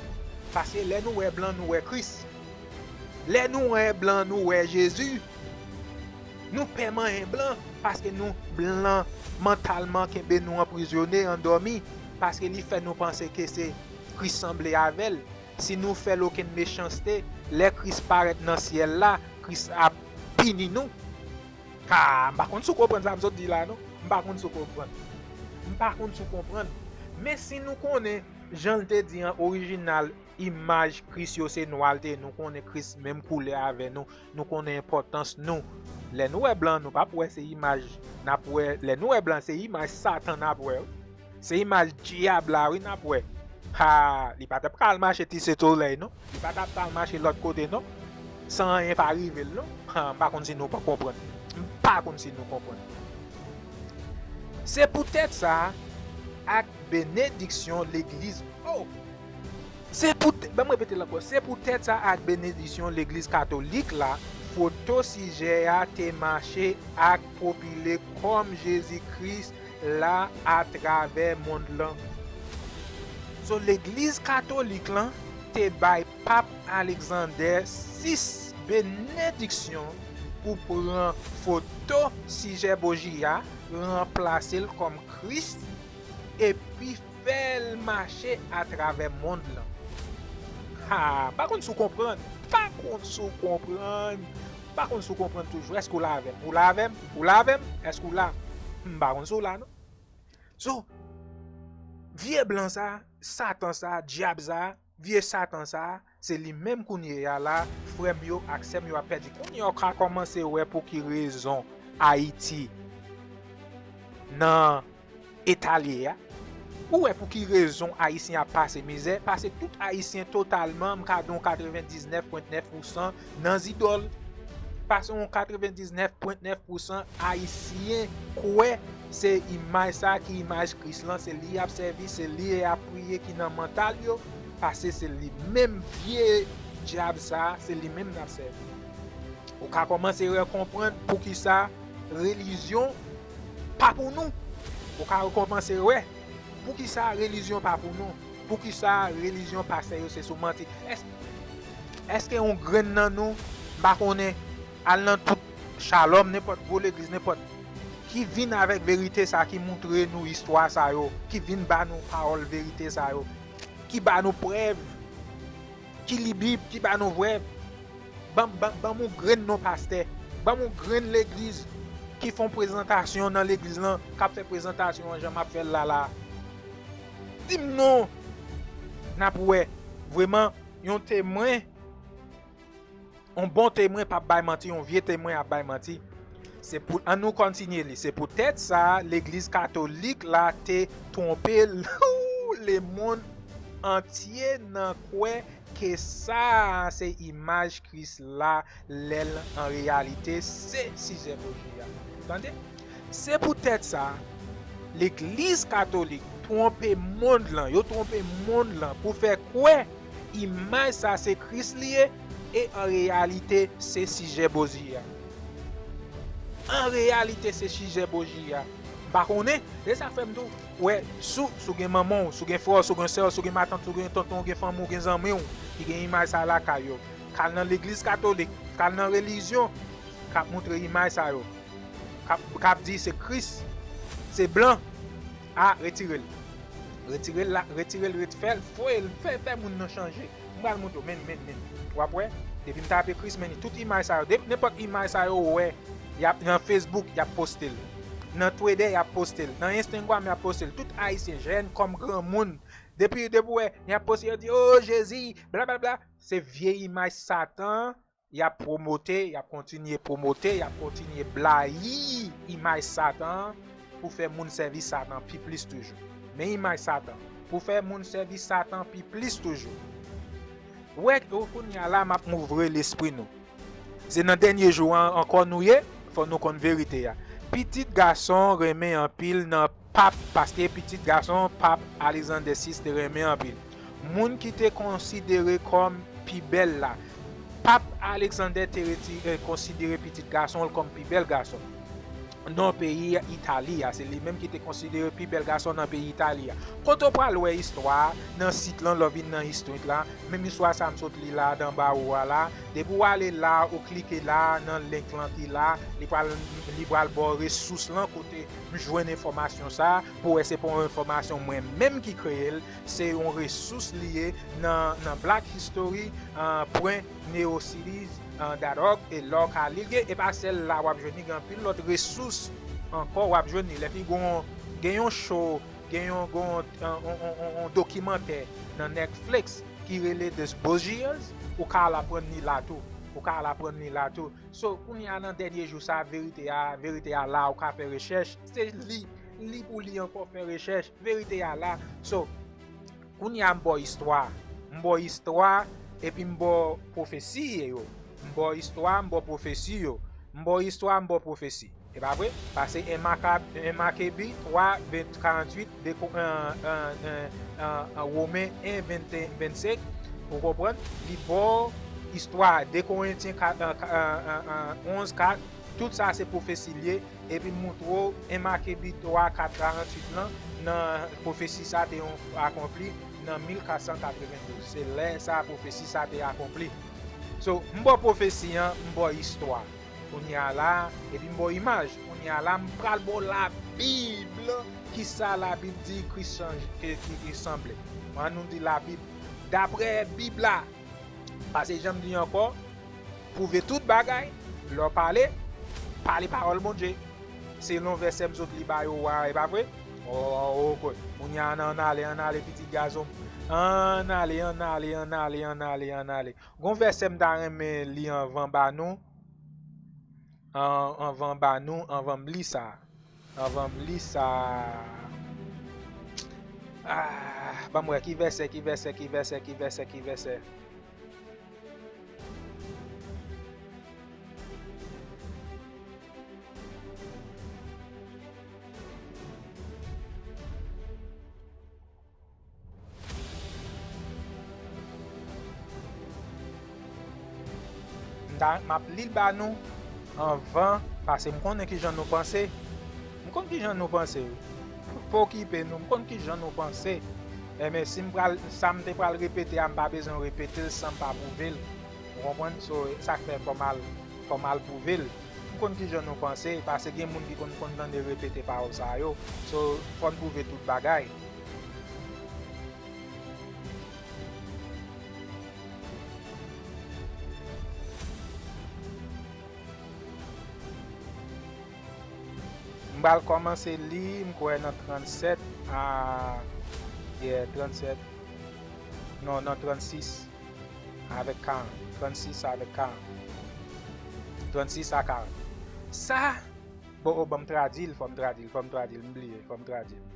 Paske lè nou wè blan, nou wè Kris. Lè nou wè blan, nou wè Jezi. Nou pè manyen blan, paske nou blan mantalman kenbe nou anprizone, andòmi, paske li fè nou panse ke se Kris sanble avè l. Si nou fè l okenn mechanste, lè Kris parèt nan syèl la, Kris ap pini nou. Ha, m pa konn si w konprann sa m sot di la, non. M pa konn si w konprann. M pa konn si w konprann. Men si nou konnen, jan l te di an, orijinal imaj Kris yo se nwa l te ye, nou konnen Kris menm koulè avè nou, nou konnen enpòtans nou. Lè nou wè blan, nou p ap wè se imaj n ap wè. Lè nou wè blan, se imaj Satan n ap wè, wi. Se imaj dyab la, wi, n ap wè. Ha, li pa t ap ka al mache Ti Site Solèy, non. Li pa t ap ka al mache lòt kote, non. San anyen pa rive l, non. Ha, m pa konn si nou pa konprann. M pa konn si nou konprann. Se poutèt sa, ak benediksyon legliz, oh! Se poutèt, ban m repete l ankò. Se poutèt sa, ak benediksyon legliz katolik la, foto sijè a te mache ak popile kòm Jezi Kris la atravè mond lan. So, Legliz Katolik lan te bay Pap Alexander sis benediksyon pou pran foto sijè boji a, ranplase l kòm Kris, epi fè l mache atravè mond lan. Ha, m pa konn si w konprann. M pa konn si w konprann. M pa konn si w konprann toujou. Èske w la avè m? Ou la avè m? Ou la avè m? Èske w la? M pa konn si w la, non. So, vye blan sa, Satan sa, dyab sa, vye Satan sa, se li menm kounye a la, frè m yo ak sè m yo ap pèdi. Kounye a w ka kòmanse wè pou ki rezon Ayiti nan eta l ye a. Ou wè pou ki rezon Ayisyen ap pase mizè, paske tout Ayisyen totalman, m ka di w katrevendiznèf pwen nèf pousan nan zidòl. Paske yon katrevendiznèf pwen nèf pousan Ayisyen kwè se imaj sa ki imaj Kris lan, se li y ap sèvi, se li y ap priye ki nan mantal yo, paske se li menm vye dyab sa, se li menm n ap sèvi. Ou ka kòmanse wè konprann poukisa relijyon pa pou nou. Ou ka kòmanse wè poukisa relijyon pa pou nou. Poukisa relijyon pastè yo se sou manti. Èske, èske yon grenn nan nou, m pa konnen, al nan tout Shalom, nenpòt gwo legliz, nenpòt, ki vin avèk verite sa, ki moutre nou istwa sa yo, ki vin ba nou pawòl verite sa yo, ki ba nou prèv, ki li Bib, ki ba nou prèv. Ban, ban, ban m yon grenn non pastè. Ban m yon grenn legliz ki fè yon prezantasyon nan legliz lan, k ap fè prezantasyon an jan m ap fè l la la. Di m non. N ap wè. Vrèman, yon temwen, yon bon temwen p ap bay manti, yon vye temwen ap bay manti. Se pou, ann nou kontinye li. Se poutèt sa, legliz katolik la te twonpe lemonn antye nan kwè ke sa a se imaj Kris la, lè l an reyalite se sijè boji a. Tande? Se poutèt sa, legliz katolik twonpe mond lan, yo twonpe mond lan pou fè kwè imaj sa se Kris li ye, e an reyalite se sijè boji a. An reyalite se sijè boji a. M pa konnen, e sa fè m tou wè, si w, si w gen manman w, si w gen frè w, si w gen sè w, si w gen matant, si w gen tonton w, gen fanmi w, gen zanmi w ki gen imaj sa lakay yo, k al nan legliz katolik, k al nan relijyon k ap moutre imaj sa yo, k ap, k ap di se Kris, se blan, a, retire l. Retire l la, retire l, ret-, fè l, foye l, fè, fè moun nan chanje. M pral montre w, men, men, men. W ap wè, depi m tape Kris, men tout imaj sa yo, de-, nenpòt imaj sa yo w wè, y ap nan Facebook, y ap poste l. Nan Twitter, y ap poste l. Nan Instagram, y ap poste l. Tout Ayisyen, jèn kòm granmoun, depi, depi w wè, y ap poste, yo di, "O Jezi, blablabla." Se vye imaj Satan y ap pwomote, y ap kontinye pwomote, y ap kontinye blayi imaj Satan an pou fè moun sèvi Satan pi plis toujou. Men imaj Satan, pou fè moun sèvi Satan pi plis toujou. Wè, kounye a la, m ap ouvri lespri nou. Se nan dènye jou an ankò nou ye, fò nou konn verite a. Pitit gason renmen anpil nan pap, paske pitit gason pap Alexander sis te renmen anpil. Moun ki te konsidere kòm pi bèl la. Pap Alexander te reti-, eh, konsidere pitit gason l kòm pi bèl gason nan peyi Itali a. Se li menm ki te konsidere pi bèl gason nan peyi Itali a. Kote w pral wè istwa a? Nan sit lan, lè w vin nan History la, menm istwa sa m sot li la, dan bawo a la. Depi w ale la, ou klike la, nan link lan ki la, li pral, li pral ba w resous lan kote m jwenn enfòmasyon sa a, pou wè se pa yon enfòmasyon mwen menm ki kreye l, se yon resous li ye nan, nan Black History, ah, pwen neocities, ah, dot org, e lè w ka li l gen, e pa sèl la w ap jwenn li, gen anpil lòt resous ankò w ap jwenn li. Lè ki gen yon, gen yon show, gen yon, gen yon, yon, yon, yon, yon dokimantè nan Netflix ki rele The Boshiers, ou ka al aprann li la tou. Ou ka al aprann li la tou. So, kounye a nan dènye jou sa, verite a, verite a la, ou ka fè rechèch. Se li, li pou li ankò fè rechèch. Verite a la. So, kounye a m ba w istwa. M ba w istwa, epi m ba w pwofesi yo. M ba w istwa, m ba w pwofesi yo. M ba w istwa, m ba w pwofesi. E pa vre? Pase en Maka-, en Makebi twa, ven, karanntuit, de Ko-, en, en, en, en, en Women en, venteyen, vennsenk, ou konprann? Li ba w istwa, de Korentyen kat, an, ka- an, an, an, onz kat, tout sa se pwofesi l ye, epi m montre w en Makebi twa kat karannwit lan, nan pwofesi sa te yon akonpli nan mil kat san katrevendouz. Se lè sa pwofesi sa te akonpli. So, m ba w pwofesi an, m ba w istwa. Kounye a la, epi m ba w imaj. Kounye a la, m pral ba w Labib. Kisa Labib di Kris chanje, ke, ki, ki sanble. Ann nou di Labib. Daprè Bib la, paske jan m di ankò, pwouve tout bagay, lè w pale, pale pawòl Bondye. Selon vèsè m sot li ba yo a, e pa vre? O, o, o, kounye a, ann ale, ann ale, pitit gason m. Ann ale, ann ale, ann ale, ann ale, ann ale. Gon vèsè m ta renmen li anvan ba nou. An, anvan ba nou, anvan m li sa. Anvan m li sa. Ah, ban m wè ki vèsè, ki vèsè, ki vèsè, ki vèsè, ki vèsè. M ta, m ap li l ba nou anvan, paske m konnen ki jan nou panse. M konn ki jan nou panse, wi. Pa okipe nou, m konn ki jan nou panse. Enben, si m pral, sa m te pral repete a, m pa bezwen repete l san m pa pwouve l. Ou konprann? So, sa k fè fò m al, fò m al pwouve l. M konn ki jan nou panse, paske gen moun ki konn, konn tande repete pawòl sa yo. So, fò n pwouve tout bagay. M pral kòmanse li, m kwè nan trannsèt a, yeah, trannsèt, non, nan trannsis avèk karant. Trannsis avèk karant. Trannsis a karant. Sa, bon, o, ban m tradui l, fò m tradui l, fò m tradui l, m bliye, fò m tradui l.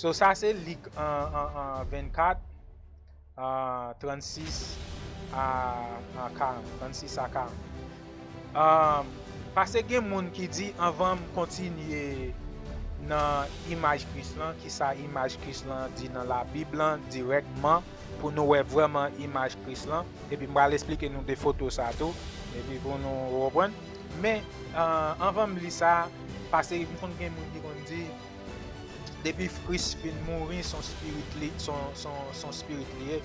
So, sa se Lik an, an, an vennkat, an trannsis a, a karant, trannsis a karant. An, paske gen moun ki di, anvan m kontinye nan imaj Kris lan, kisa imaj Kris lan di nan Labib lan dirèkman, pou nou wè vrèman imaj Kris lan, epi m pral esplike nou de foto sa tou, epi pou nou konprann. Men, an, anvan m li sa, paske m konn gen moun ki konn di, depi Kris fin mouri, se yon spirit li, se yon, se yon, se yon spirit li ye.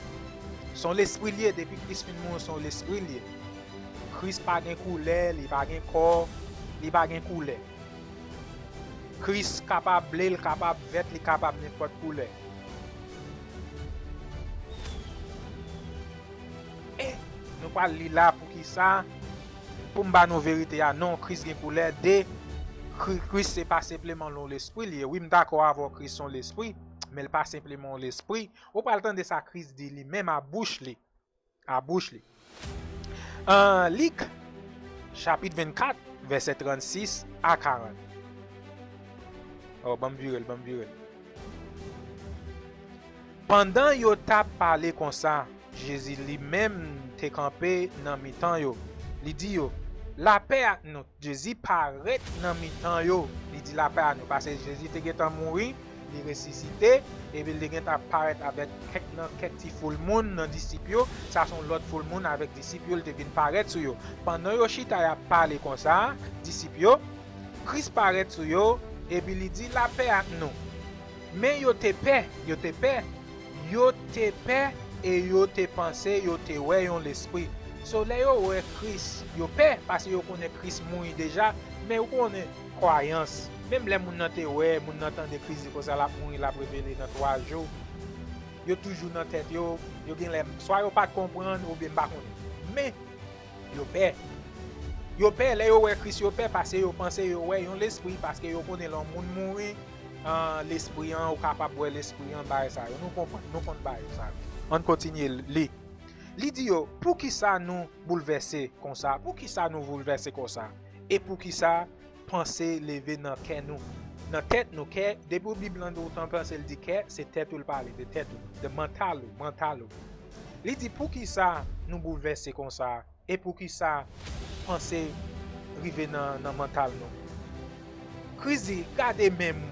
Se yon lespri li ye, depi Kris fin mouri, se yon lespri li ye. Kris pa gen koulè, li pa gen kò, li pa gen koulè. Kris kapab ble, l kapab vèt, li kapab nenpòt koulè. E nou pral li la poukisa, pou m ba nou verite a, non, Kris gen koulè, de, Kri- Kris se pa senpleman yon lespri li ye. Wi, m dakò avè w, Kris se yon lespri, men l pa senpleman yon lespri. Ou pral tande sa Kris di li menm a bouch li. A bouch li. An Lik, chapit vennkat, vèsè trannsis a karant. O, ban m vire l, ban m vire l. Pandan yo t ap pale konsa, Jezi li menm te kanpe nan mitan yo. Li di yo, "Lapè ak nou." Jezi parèt nan mitan yo. Li di, "Lapè ak nou." Paske Jezi te gentan mouri, li resisite, epi li te gentan parèt avèk kèk nan kèk ti foul moun nan disip yo. Sa se yon lòt foul moun avèk disip yo, li te vin parèt sou yo. Pandan yo chita y ap pale konsa, disip yo, Kris parèt sou yo, epi li di, "Lapè ak nou." Men yo te pè, yo te pè, yo te pè e yo te panse yo te wè yon lespri. So, lè yo wè Kris, yo pè, paske yo konnen Kris mouri deja, men ou konnen, kwayans. Menm lè moun nan te wè, moun nan tande Kris di konsa l ap mouri, l ap revele nan twa jou, yo toujou nan tèt yo, yo gen lè, swa yo pa t konprann, oubyen m pa konnen. Men, yo pè. Yo pè, lè yo wè Kris, yo pè, paske yo panse yo wè yon lespri, paske yo konnen lè yon moun mouri, an, lespri an, ou kapab wè lespri an, bagay sa yo. Nou konprann, nou konn bagay sa yo. Ann kontinye li. Li di yo, "Poukisa nou boulvèse konsa? Poukisa nou boulvèse konsa? E poukisa panse leve nan kè nou?" Nan tèt nou, kè, depi w Bib lan di w tan panse l di kè, se tèt ou l pale, de tèt ou, de mantal ou, mantal ou. Li di, "Poukisa nou boulvèse konsa? E poukisa panse rive nan, nan mantal nou?" Kris di, "Gade men m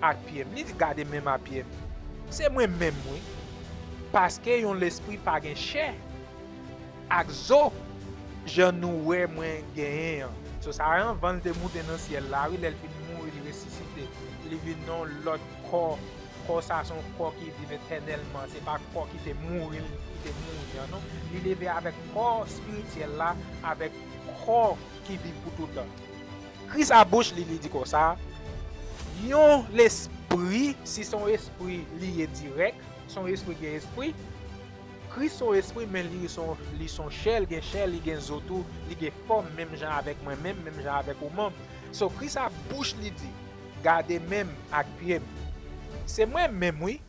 ak pye m." Li di, "Gade men m ak pye m. Se mwen menm, wi." Paske yon lespri pa gen chè ak zo, jan nou wè mwen genyen an. So, sa anvan l te moute nan syèl la, wi, lè l fin mouri, li resisite. Li vin nan yon lòt kò. Kò sa se yon kò ki viv etènèlman. Se pa kò ki te mouri, ki te mouri an, non. Li leve avèk kò espirityèl la, avèk kò ki viv pou toutan. Kris a bouch li, li di konsa, yon lespri, si se yon espri li ye dirèk, se yon espri gen espri, Kris se yon espri, men li se yon, li se yon chè, li gen chè, li gen zo tou, li gen fòm, menm jan avèk mwen menm, menm jan avèk ou menm. So, Kris a bouch li di, "Gade men m ak pye m. Se mwen menm, wi,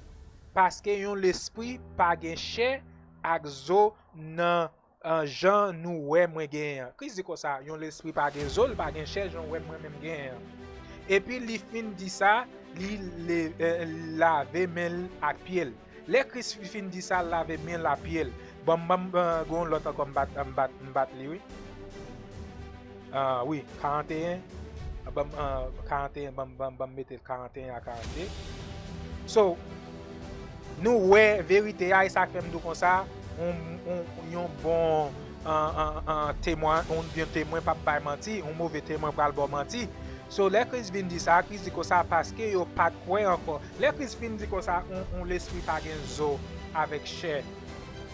paske yon lespri pa gen chè ak zo nan, an, jan nou wè mwen genyen an." Kris di konsa, "Yon lespri pa gen zo, li pa gen chè, jan w wè mwen menm genyen an." Epi li fin di sa, li le, eh, lave men l ak pye l. Lè Kris fin di sa, l lave men l ak pye l. Ban m, ban m, eh, gon lòt ankò, m bat, m bat, m bat li, wi. Ah, wi, karanteyen. Ban m, ah, karanteyen, ban m, ban m, ban m mete l karanteyen a karante. So, nou wè verite a, e sa k fè m di w konsa, yon, yon, yon bon, an, an, an, temwen, yon, yon temwen p ap bay manti, yon move temwen pral ba w manti. So, lè Kris vin di sa, Kris di konsa, paske yo pa t kwè ankò. Lè Kris fin di konsa, yon, yon lespri pa gen zo avèk chè,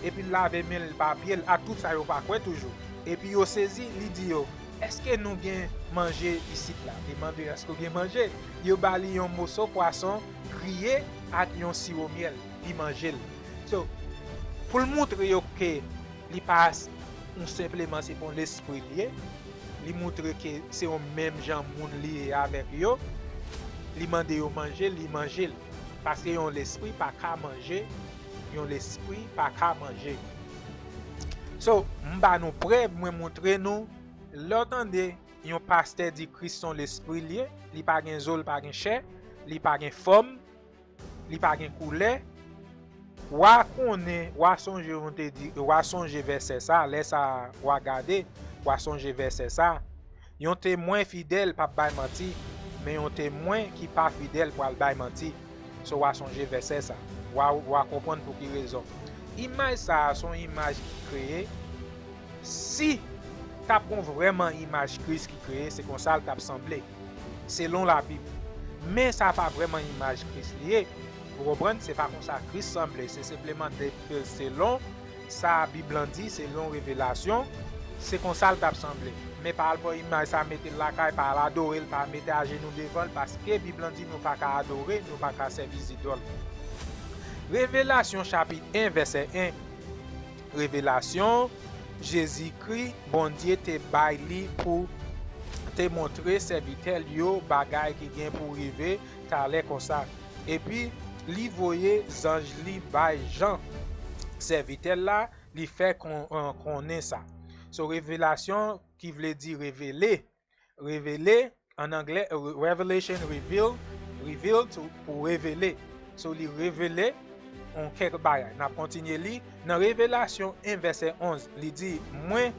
epi l lave men l pa pye l, ak tout sa yo pa kwè toujou. Epi yo sezi, li di yo, "Èske nou gen manje isit la?" Li mande, "Èske w gen manje?" Yo ba li yon moso pwason griye ak yon siwo myèl. Li manje l. So, pou l moutre yo ke li pa s-, yon senpleman se pa yon lespri li ye, li moutre ke se yon menm jan moun li ye avèk yo, li mande yo manje, li manje l. Paske yon lespri pa ka manje, yon lespri pa ka manje. So, m ba nou prèv, mwen moutre nou, lè w tande yon pastè di Kris se yon lespri l ye, li pa gen zo, li pa gen chè, li pa gen fòm, li pa gen koulè, w a konnen, w a sonje, nou te di, w a sonje vèsè sa, lè sa w a gade, w a sonje vèsè sa. Yon temwen fidèl p ap bay manti, men yon temwen ki pa fidèl pral bay manti. So, w a sonje vèsè sa. W a, w a konprann pou ki rezon. Imaj sa a, se yon imaj ki kreye. Si t ap gon vrèman imaj Kris ki kreye, se konsa l t ap sanble, selon Labib. Men sa pa vrèman imaj Kris li ye. Ou konprann? Se pa konsa Kris sanble. Se senpleman de, de, selon sa Bib lan di, selon revelasyon, se konsa l t ap sanble. Men pa al pran imaj sa, mete l lakay, pa al adore l, pa mete ajenou devan l, paske Bib lan di nou pa ka adore, nou pa ka sèvi zidòl. Revelasyon chapit en, vèsè en. Revelasyon, Jezikri, Bondye te bay li pou te montre sèvitè l yo bagay ki gen pou rive talè konsa. Epi, li voye zanj li bay Jan, sèvitè l la, li fè kon-, eh, konnen sa. So, revelasyon ki vle di revele. Revele, an anglè, eh, revelation, reveal, reveal to, pou revele. So, li revele yon kèk bagay. N ap kontinye li. Nan Revelasyon en, vèsè onz, li di, "Mwen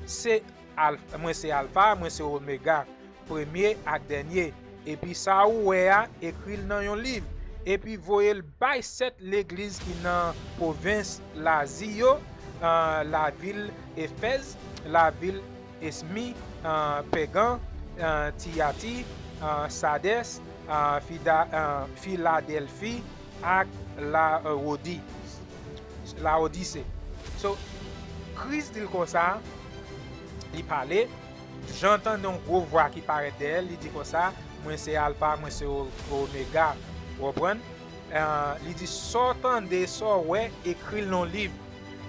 se Alf-, mwen se Alfa, mwen se Omega, premye ak dènye. Epi sa ou wè a, ekri l nan yon liv, epi voye l bay sèt legliz ki nan pwovens Lazi yo, ah, lavil Efèz, lavil Esmi, ah, Pègan, ah, Tiyati, ah, Sadès, ah, Fida-, ah, Filadèlfi, ak Lawodi-, Lawodise." So, Kris di l konsa, li pale, Jan tande yon gwo vwa ki parèt dèyè l, li di konsa, "Mwen se Alfa, mwen se O-, Omega." Ou konprann? Eh, li di, "Sa w tande, sa w wè, ekri l nan yon liv."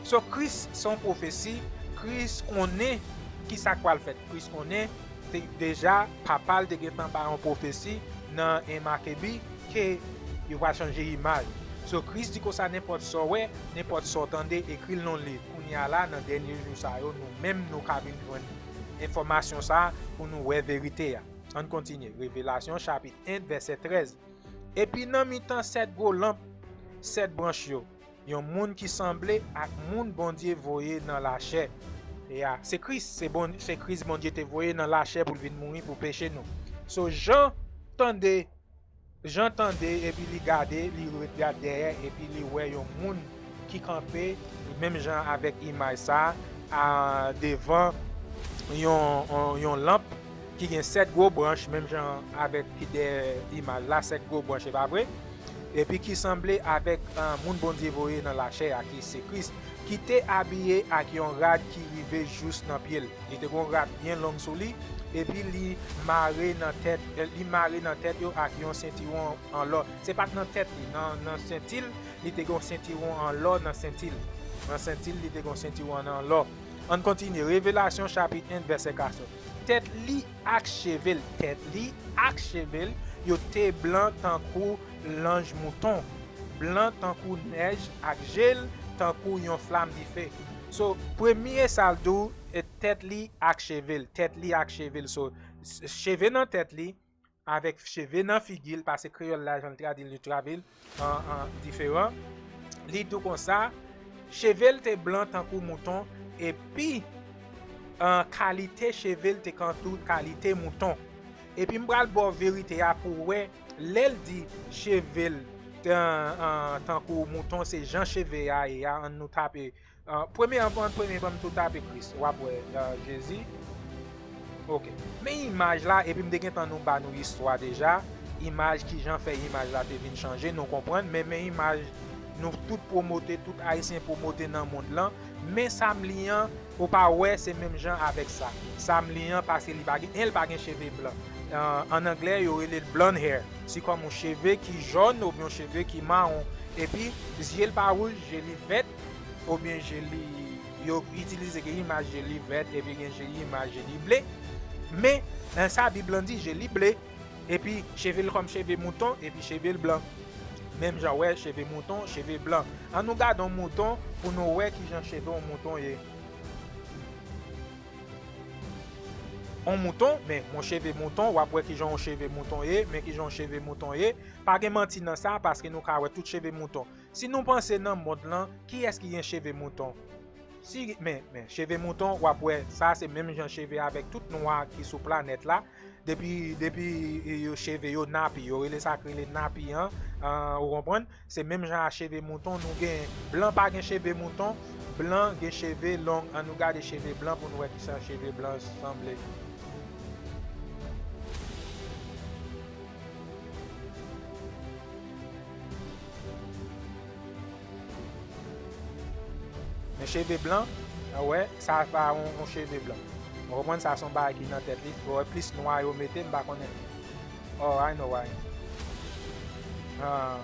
So, Kris se yon pwofesi, Kris konnen ki sa k pral fèt. Kris konnen te, deja, papa l te gentan bay yon pwofesi nan en Makebi ke yo pral chanje imaj. So, Kris di konsa, "Nenpòt sa w wè, nenpòt sa w tande, ekri l nan yon liv." Kounye a la, nan dènye jou sa yo, nou menm nou ka vin jwenn enfòmasyon sa a pou nou wè verite a. Ann kontinye. Revelasyon chapit en, vèsè trèz. Epi nan mitan sèt gwo lanp, sèt branch yo, yon moun ki sanble ak moun Bondye voye nan lachè. E a, se Kris, se Bon-, se Kris Bondye te voye nan lachè pou l vin mouri pou peche nou. So, Jan tande, Jan tande, epi li gade, li ret gad dèyè, epi li wè yon moun ki kanpe, menm jan avèk imaj sa a, devan yon, yon, yon lanp ki gen sèt gwo branch, menm jan avèk ki dèyè imaj la, sèt gwo branch, e pa vre? Epi ki sanble avèk, ah, moun Bondye voye nan lachè a, ki se Kris, ki te abiye ak yon rad ki rive jous nan pye l. Li te gon rad byen long sou li, epi li mare nan tèt, li mare nan tèt yo ak yon sentiwon an lò. Se pa t nan tèt li, nan, nan senti l, li te gon sentiwon an lò nan senti l. Nan senti l, li te gon sentiwon an lò. Ann kontinye, Revelasyon chapit en, vèsè katòz. Tèt li ak cheve l, tèt li ak cheve l, yo te blan tankou lanj mouton, blan tankou nèj ak je l tankou yon flam dife. So, premye sa l di w, e, tèt li ak cheve l, tèt li ak cheve l. So, s-, cheve nan tèt li, avèk cheve nan figi l, paske kreyòl la, jan l tradui l, li tradui l an, an diferan. Li di w konsa, cheve l te blan tankou mouton, epi, an, kalite cheve l te tankou kalite mouton. Epi m pral ba w verite a pou w wè, lè l di cheve l, an, an, tankou mouton, se jan cheve a ye a, ann nou tape, ah, premye, anvan premye, ban m tou tape Kris. W ap wè, ah, Jezi. Oke. Men imaj la, epi m te gentan nou ba nou istwa deja. Imaj, kijan fè imaj la te vin chanje, nou konprann. Men, men imaj nou tout pwomote, tout Ayisyen pwomote nan mond lan. Men sa m li an, ou pa wè, se menm jan avèk sa. Sa m li an, paske li pa gen, en, li pa gen cheve blan. Ah, ann anglè, yo rele l blonde hair. Se kòm yon cheve ki jòn oubyen yon cheve ki mawon. Epi, zye l pa wouj, je li vèt, oubyen je li, yo itilize gen imaj je li vèt, epi gen je, imaj je li ble. Men, nan sa Bib lan di, je li ble, epi cheve l kòm cheve mouton, epi cheve l blan. Menm jan wè cheve mouton, cheve blan. Ann nou gade yon mouton pou nou wè kijan cheve yon mouton ye. Yon mouton, men yon cheve mouton, w ap wè kijan yon cheve mouton ye, men kijan yon cheve mouton ye. Pa gen manti nan sa, paske nou ka wè tout cheve mouton. Si nou panse nan mond lan, kiyès ki gen cheve mouton? Si, men, men, cheve mouton, w ap wè, sa se menm jan cheve avèk tout nwa ki sou planèt la. Depi, depi, e, yo cheve yo nappy, yo rele sa k rele nappy an, an, ou konprann? Se menm jan a cheve mouton, nou gen, blan pa gen cheve mouton, blan gen cheve long. Ann nou gade cheve blan pou nou wè kijan cheve blan sanble. Men cheve blan, a wè, sa pa yon, yon cheve blan. Ou konprann, sa se yon bagay ki nan tèt li. Ou wè, plis nwa yo mete, m pa konnen. Oh, I know why. Ah.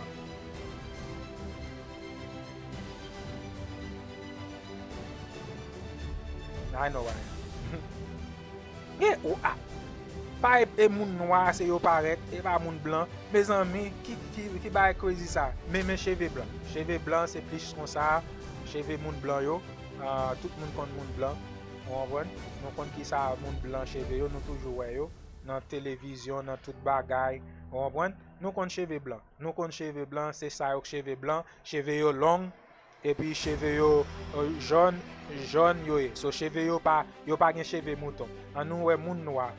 I know why. Gen ou a. Pa e, e moun nwa se yo parèt, e pa moun blan. Mezanmi, ki, ki, ki bagay crazy sa? Men, men cheve blan. Cheve blan se plis konsa, cheve moun blan yo. Ah, tout moun konn moun blan. Ou konprann? Nou konn kisa moun blan cheve yo, nou toujou wè yo nan televizyon, nan tout bagay. Ou konprann? Nou konn cheve blan. Nou konn cheve blan, se sa yo k cheve blan. Cheve yo long, epi cheve yo, euh, jòn, jòn yo ye. So, cheve yo pa, yo pa gen cheve mouton. Ann nou wè moun nwa.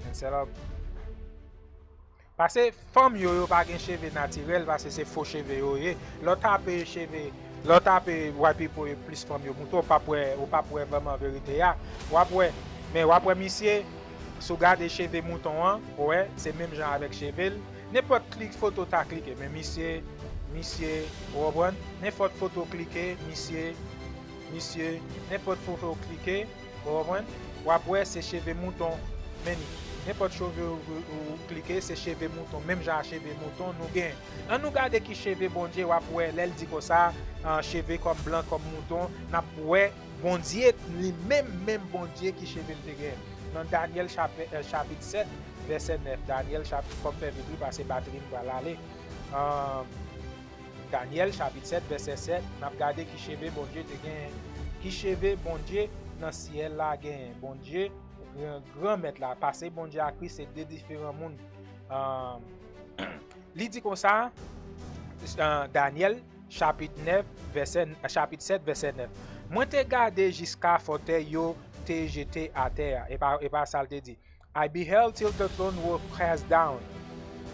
Men sèl ap Paske fanm yo, yo pa gen cheve natirèl, paske se fo cheve yo ye. Lè w tape cheve, lè w tape white people yo plis fanm yo mouton, w p ap wè, ou p ap wè vrèman verite a. W ap wè, men w ap wè misye, si w gade cheve mouton an, ou wè, se menm jan avèk cheve l. Nenpòt klik foto ta klike, men misye, misye, ou konprann? Nenpòt foto klike, misye, misye, nenpòt foto klike, Ou konprann? W ap wè se cheve mouton. Men ni. Nenpòt cheve ou, ou, ou klike, se cheve mouton. Menm jan a cheve mouton nou gen. Ann nou gade ki cheve Bondye w ap wè lè l di konsa, ah, cheve kòm blan, kòm mouton. N ap wè Bondye, li menm, menm Bondye ki cheve l te gen. Nan Danyèl chapè, eh, chapit sèt, vèsè nèf. Danyèl chapit, fò m fè vit wi, paske batri m pral ale. Ah, Danyèl chapit sèt, vèsè sèt, n ap gade ki cheve Bondye te genyen. Ki cheve Bondye nan syèl la genyen. Bondye, gran, Granmèt la, pase Bondye ak Kris, se de diferan moun. Ah, li di konsa, ah, Danyèl, chapit nèf, vèsè, chapit sèt, vèsè nèf. Mwen te gade jiska fòtèy yo te jete atè a. E pa, e pa sa l te di. I beheld till the throne was cast down.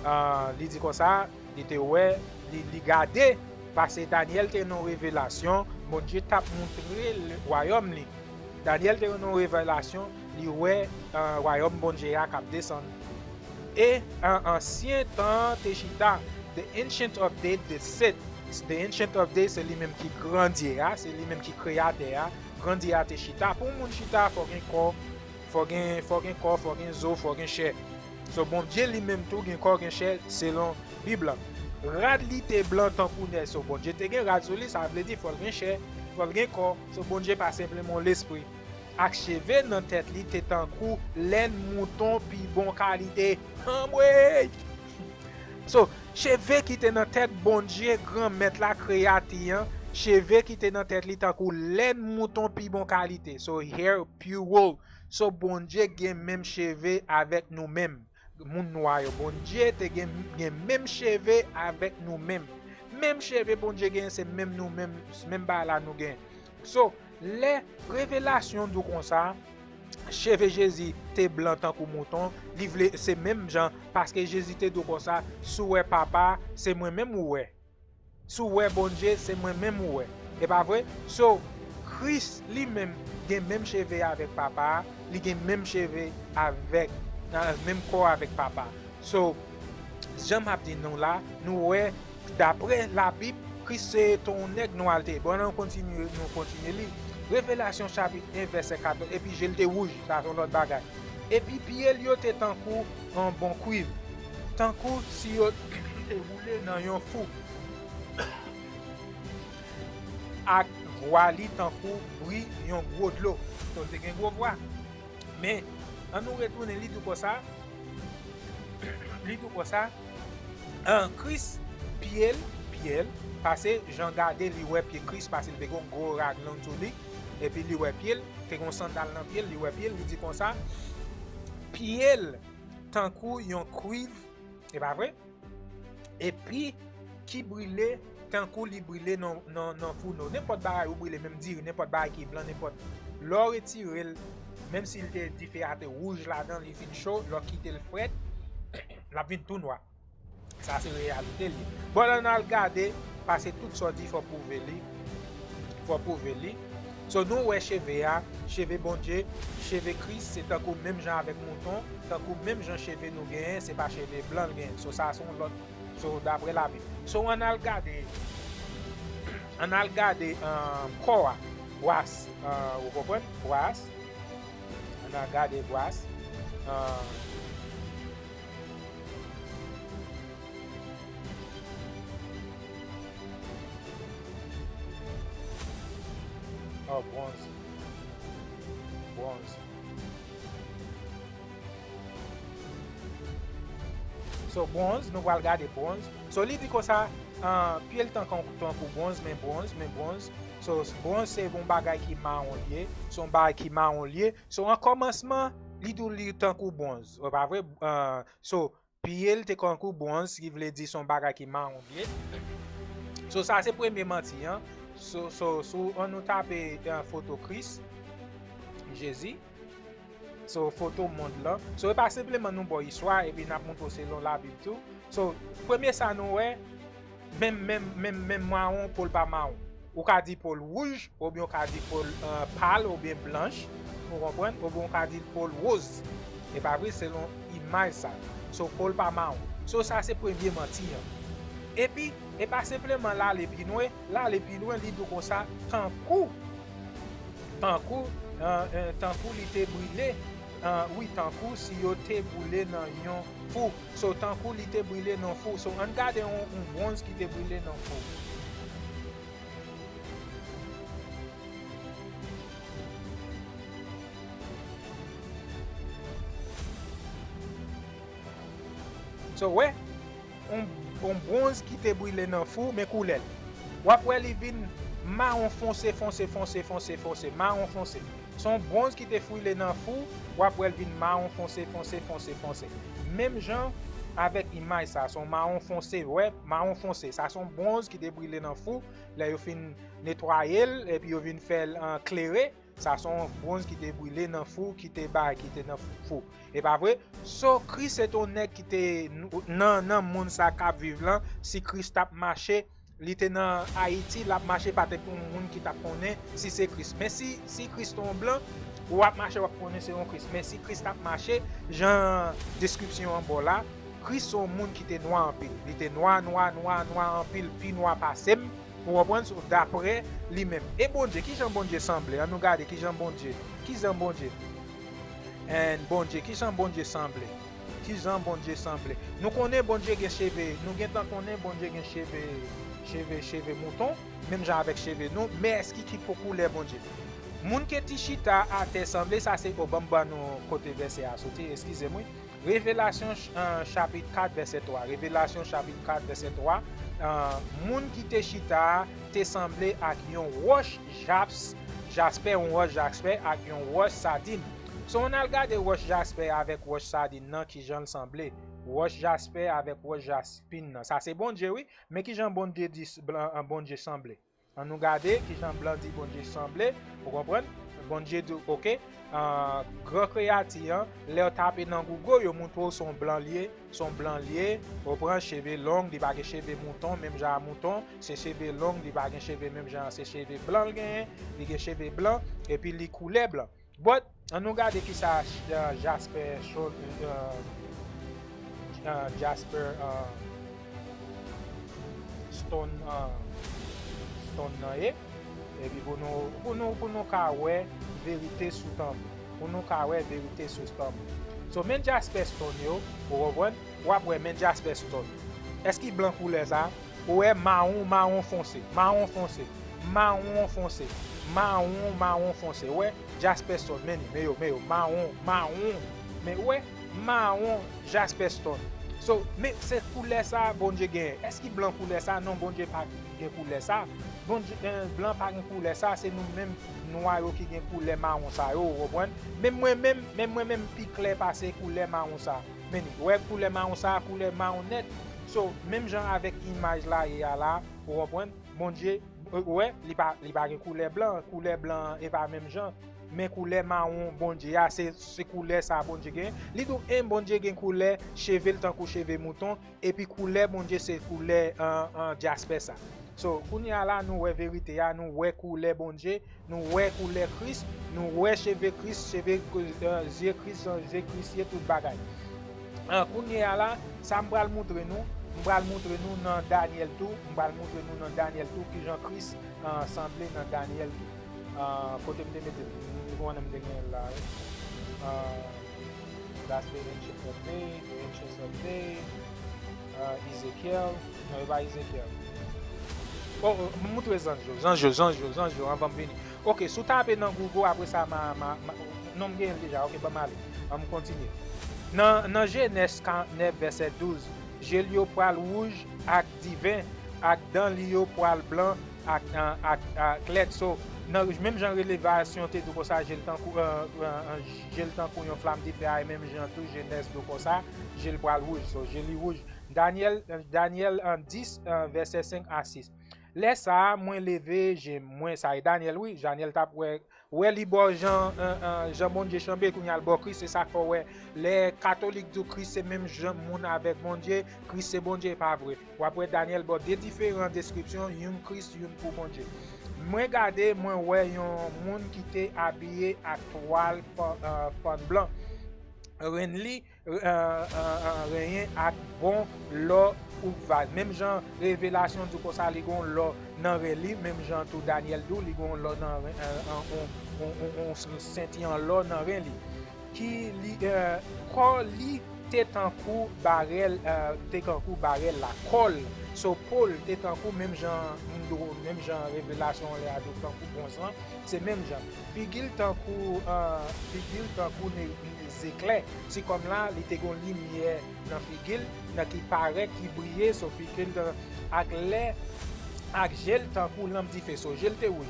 Ah, li di konsa, li te wè, li, li gade, paske Danyèl te nan revelasyon, Bondye t ap montre l wayòm li. Danyèl te nan revelasyon, li wè, ah, wayòm Bondye a k ap desann. E an ansyen tan te chita, the Ancient of Days te sit. The Ancient of Days, se li menm ki Grandye a, se li menm ki Kreyatè a. Grandye a te chita. Pou yon moun chita, fò gen kò, fò gen, fò gen kò, fò gen zo, fò gen chè. So, Bondye li menm tou gen kò, gen chè, selon Bib la. Rad li te blan tankou nèj. So, Bondye te gen rad sou li, sa vle di fò l gen chè, fò l gen kò. So, Bondye pa senpleman yon lespri. Ak cheve nan tèt li te tankou lèn mouton pi bon kalite. Anmwey! So, cheve ki te nan tèt Bondye, Granmèt la, Kreyatè an, cheve ki te nan tèt li tankou lèn mouton pi bon kalite. So, hair pure wool. So, Bondye gen menm cheve avèk nou menm. Moun nwa yo, Bondye te gen, gen menm cheve avèk nou menm. Menm cheve Bondye gen, se menm nou menm, menm bagay la nou gen. So, lè revelasyon di w konsa, cheve Jezi te blan tankou mouton, li vle, se menm jan, paske Jezi te di w konsa, si w wè Papa, se mwen menm ou wè. Si w wè Bondye, se mwen menm ou wè. E pa vre? So, Kris li menm gen menm cheve avèk Papa a, li gen menm cheve avèk, nan menm kò avèk Papa a. So, jan m ap di nou la, nou wè, daprè Labib, Kris se te yon nèg nwa l te ye. Bon, ann kontinye, nou kontinye li. Revelasyon chapit en, vèsè katòz, epi je l te wouj, sa se yon lòt bagay. Epi pye l yo te tankou yon bon kwiv, tankou si yo te boule nan yon fou. Ak vwa li tankou bri yon gwo dlo. So, l te gen gwo vwa. Men, ann nou retounen, li di konsa, li di konsa, an, Kris, pye l, pye l, pase Jan gade, li wè pye Kris, pase l te gen yon gwo rad long sou li, epi li wè pye l, te gen yon sandal nan pye l, li wè pye l, li di konsa, pye l tankou yon kwiv, e pa vre? Epi ki brile tankou li brile nan, nan, nan founo. Nenpòt bagay ou brile, menm diri, nenpòt bagay ki blan, nenpòt. Lè w retire l, menm si l te dife a te wouj ladan, li fin cho, lè w kite l frèt, l ap vin tou nwa. Sa se reyalite li. Bon, ann al gade, pase tout sa w di, fò pwouve li. Fò pwouve li. So, nou wè cheve a, cheve Bondye, cheve Kris, se tankou menm jan avèk mouton, tankou menm jan cheve nou genyen, se pa cheve blan l genyen. So, sa se yon lòt, so, daprè Labib. So, ann al gade, ann al gade, um, kò a, bras, uh, ou konprann? Bras. Ann al gade bras. Uh, Oh, bwonz. Bwonz. So, bwonz, nou pral gade bwonz. So, li di konsa, ah, pye l tankou, tankou bwonz, men bwonz, men bwonz. So, bwonz se yon bagay ki mawon l ye. Se yon bagay ki mawon l ye. So, an kòmansman, li di w li tankou bwonz. E pa vre? Ah, so, pye l te tankou bwonz, ki vle di se yon bagay ki mawon l ye. So, sa se premye manti an. So, so, so, ann nou tape, eh, foto Kris, Jezi. So, foto mond lan. So, e pa senpleman nou ba w istwa, epi n ap montre w selon Labib tou. So, premye sa nou wè, menm, menm, menm, menm mawon, po l pa mawon. Ou ka di po l wouj, oubyen ou ka di po l, eh, pal oubyen blanch, ou konprann? Oubyen ou ka di po l woz. E pa vre, selon imaj sa. So, po l pa mawon. So, sa se premye manti an. Epi, e pa senpleman l ale pi lwen, l ale pi lwen, li di w konsa, tankou, tankou, eh, eh, tankou li te brile, eh, wi, tankou si yo te boule nan yon fou. So, tankou li te brile nan fou. So, ann gade yon, yon bwonz ki te brile nan fou. So, wè, yon, yon bwonz ki te brile nan fou, men koulè l. W ap wè li vin mawon fonse, fonse, fonse, fonse, fonse, mawon fonse. Se yon bwonz ki te brile nan fou, w ap wè l vin mawon fonse, fonse, fonse, fonse. Menm jan, avèk imaj sa, se yon mawon fonse, wè, mawon fonse. Sa se yon bwonz ki te brile nan fou, lè yo fin netwaye l, epi yo vin fè l, an, klere. Sa se yon bwonz ki te brile nan fou, ki te bay, ki te nan fou. E pa vre? So, Kris se te yon nèg ki te n-, nan, nan monn sa k ap viv lan. Si Kris t ap mache, li te nan Ayiti, l ap mache, pa t gen moun ki t ap konnen si se Kris. Men si, si Kris te yon blan, w ap mache, w ap konnen se yon Kris. Men si Kris t ap mache, jan deskripsyon an ba w la, Kris se yon moun ki te nwa anpil. Li te nwa, nwa, nwa, nwa anpil, pi nwa pase m. Ou konprann? So, daprè li menm. E Bondye, kijan Bondye sanble? Ann nou gade kijan Bondye, kijan Bondye, and Bondye, kijan Bondye sanble? Kijan Bondye sanble? Nou konnen Bondye gen cheve, nou gentan konnen Bondye gen cheve, cheve, cheve mouton, menm jan avèk cheve nou, men èske ki pou koulè Bondye? Moun ke ti chita atè sanble, sa se, o, ban m ban nou kote vèsè a soti, eskize m, wi. Revelasyon, ch-, euh, chapit kat, vèsè twa. Revelasyon chapit kat, vèsè twa. Euh, moun ki te chita a te sanble ak yon wòch japs-, jaspè, yon wòch jaspè ak yon wòch sadin. So, ann al gade wòch jaspè avèk wòch sadin nan, kijan l sanble. Wòch jaspè avèk wòch jaspin nan. Sa se Bondye, wi. Men kijan Bondye di s-, blan, an, Bondye sanble. Ann nou gade kijan blan di Bondye sanble, ou konprann? Bondye di, oke, ah, gran kreyati an, lè w tape nan Google, yo montre w se yon blan l ye, se yon blan l ye, ou pran cheve long, li pa gen cheve mouton, menm jan a mouton, se cheve long, li pa gen cheve menm jan, se cheve blan l genyen, li gen cheve blan, epi li koulè blan. But, ann nou gade kisa, uh, Jasper Stone, uh, uh, Jasper, uh, Stone, uh, Stone nan ye. Epi pou nou, pou nou, pou nou ka wè verite sou tanbou. Pou nou ka wè verite sou tanbou. So, men Jasper Stone yo, ou konprann? W ap wè men Jasper Stone. Èske blan koulè sa? Ou wè mawon, mawon fonse, mawon fonse, mawon fonse, mawon, mawon fonse. Ou wè Jasper Stone, men li, men yo, men yo, mawon, mawon. Men ou wè, mawon, Jasper Stone. So, men se koulè sa Bondye genyen. Èske blan koulè sa? Non, Bondye pa gen koulè sa. Bondye, eh, blan pa gen koulè sa, se nou menm nwa yo ki gen koulè mawon sa yo, ou konprann? Menm mwen menm, menm mwen menm pi klè pase koulè mawon sa. Men li, ou wè koulè mawon sa, koulè mawon nèt. So, menm jan avèk imaj la ye a la, ou konprann? Bondye, ou wè, li pa, li pa gen koulè blan, koulè blan e pa menm jan. Men koulè mawon Bondye a, se, se koulè sa Bondye gen. Li di w, en, Bondye gen koulè, cheve l tankou cheve mouton, epi koulè Bondye se koulè, an, an, Jasper sa. So, kounye a la, nou wè verite a, nou wè koulè Bondye, nou wè koulè Kris, nou wè cheve Kris, cheve, eh, zye Kris, jan zye Kris ye, tout bagay. Ah, kounye a la, sa m pral montre nou, m pral montre nou nan Danyèl tou, m pral montre nou nan Danyèl tou, kijan Kris, ah, sanble nan Danyèl tou. Ah, kote m te mete l? M te konnen m te gen l la, wi. Ah, that's the Ancient of Day, the Ancient of Day, ah, Ezekyèl. Non, e pa Ezekyèl. Oh, oh, m montre zanj yo, zanj yo, zanj yo, zanj yo, anvan m vini. Oke, si w tape nan Google, apre sa, ma, ma, ma, non, m genyen l deja. Oke, ban m ale. An m kontinye. Nan, nan Jenèz karant nèf, vèsè douz, je l yo pral wouj ak diven, ak dan li yo pral blan ak, ak, ak lèt. So, nan, menm jan Revelasyon te di w konsa, je l tankou, euh, euh, euh, je l tankou yon flanm dife a, e menm jan tou Jenèz di w konsa, je l pral wouj. So, je li wouj. Danyèl, Danyèl, euh, dis, euh, vèsè senk a sis. Lè sa a, mwen leve je m, mwen, sa e Danyèl, wi, Danyèl t ap wè, wè li bò jan, euh, euh, jan Bondye chanbe, kounye a l bò Kris, se sa k fè w wè lè katolik di w Kris se menm jan moun avèk Bondye, Kris se Bondye, e pa vre. W ap wè Danyèl ba w de diferan deskripsyon, youn Kris, youn pou Bondye. Mwen gade, mwen wè yon moun ki te abiye ak twal fa-, euh, fann blan. Ren li, euh, euh, euh, renyen ak bon lò kouk vaz. Menm jan Revelasyon di konsa, li gon lò nan ren li, menm jan tou Danyèl di w, li gon lò nan ren, euh, euh, on, on, on, on senti an lò nan ren li. Ki li, euh, kò li te tankou barèl, euh, te tankou barèl la. Kò l, so po l te tankou menm jan, menm jan Revelasyon lè a di w tankou bwonz lan, se menm jan. Figi l tankou, euh, figi l tankou ne-, zeklè. Se kòm la, li te gon limyè nan figi l, nan ki parèt, ki briye, so figi l, euh, ak lè, ak je l tankou lanp dife. So, je l te wouj.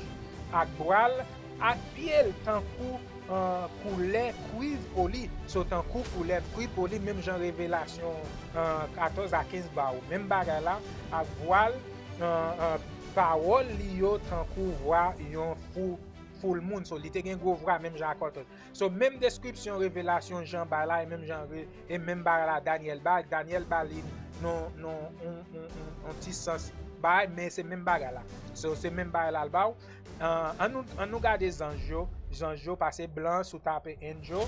Ak bra l, ak pye l tankou uh, koulè kwiv poli. So, tankou koulè kwiv poli, menm jan Revelasyon uh, katòz a kenz ba ou. Menm bagay la, ak vwa l, uh, uh, pawòl li yo tankou vwa yon fou, full moon. So, li te gen gwo vwa, menm jan ak katòz. So, menm deskripsyon Revelasyon Jan bay la, e menm jan e menm bagay la Danyèl bay, Danyèl ba li non, non, on, on, on, on ti sans bay, men se menm bagay la. So, se menm bagay la l ba w. Uh, an, nou, an nou gade zanj yo. Zanj yo pa se blan, si w tape angel,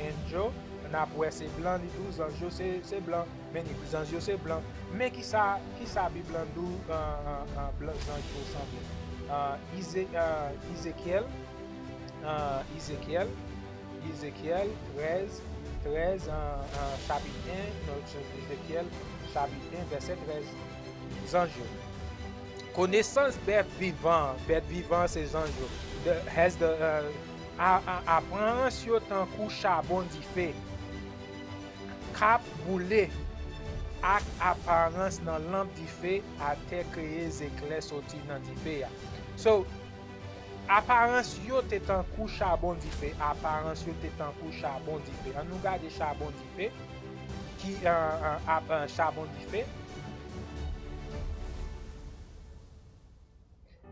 angel, n ap wè se blan li tou, zanj yo se, se blan. Men ni zanj yo se blan. Men kisa, kisa Bib lan di w uh, uh, uh, blan, zanj yo sanble? Uh, Ize, uh, Ezekyèl, uh, Ezekyèl, Ezekyèl trèz, trèz, uh, uh, chapit en, non, Ezekyèl chapit en, vèsè trèz. Zanj yo. Konesans bèt vivan, bèt vivan se zanj yo. The, has the, uh, a, a, aparans yo tankou chabon dife k ap boule ak aparans nan lanp dife atè kreye zeklè soti nan dife a. So, aparans yo te tankou chabon dife, aparans yo te tankou chabon dife. An nou gade chabon dife, ki uh, uh, ap, uh, chabon dife.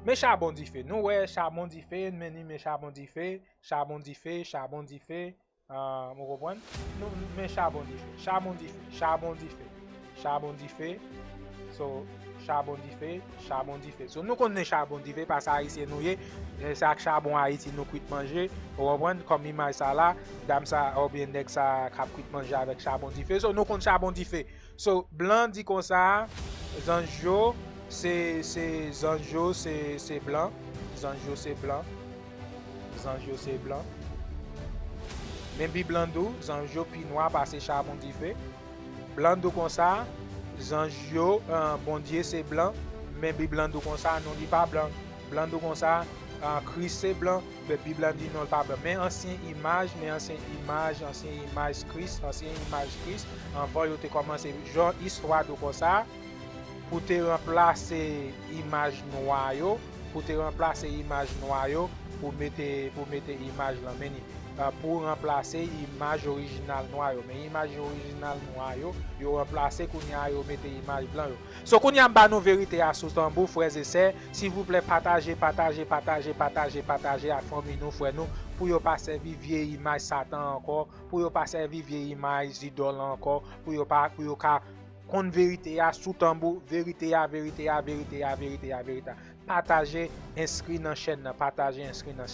Men chabon dife. Nou wè chabon dife, men ni men chabon dife, chabon dife, chabon dife. Uh, ou konprann? Nou men chabon dife, chabon dife, chabon dife, chabon dife. So, chabon dife, chabon dife. So, nou konnen chabon dife, paske Ayisyen nou ye. Se ak chabon Ayiti nou kwit manje. Ou konprann? Kòm imaj sa la, dam sa, oubyen nèg sa k ap kwit manje avèk chabon dife. So, nou konn chabon dife. So, blan di konsa, zanj yo, se, se, zanj yo, se, se blan. Zanj yo, se blan. Zanj yo, se blan. Men Bib lan di w, zanj yo pi nwa pase chabon dife. Blan di w konsa, zanj yo, uh, Bondye se blan. Men Bib lan di w konsa, non, li pa blan. Blan di w konsa, uh, Kris se blan. Men Bib la di non, l pa blan. Men ansyen imaj, men ansyen imaj, ansyen imaj Kris, ansyen imaj Kris, anvan yo te kòmanse, jan istwa di w konsa, pou te ranplase imaj nwa yo, pou te ranplase imaj nwa yo, pou mete, pou mete imaj lan, men ni, uh, pou ranplase imaj orijinal nwa yo. Men imaj orijinal nwa yo, yo ranplase kounye a, yo mete imaj blan yo. So, kounye a, m ba nou verite a sou tanbou, frè e sè. Silvouplè, pataje, pataje, pataje, pataje, pataje ak fanmi nou, frè nou, pou yo pa sèvi vye imaj Satan ankò, pou yo pa sèvi vye imaj zidòl ankò, pou yo pa, pou yo ka konn verite a sou tanbou, verite a, verite a, verite a, verite a, verite a. Pataje, enskri nan chèn nan, pataje, enskri nan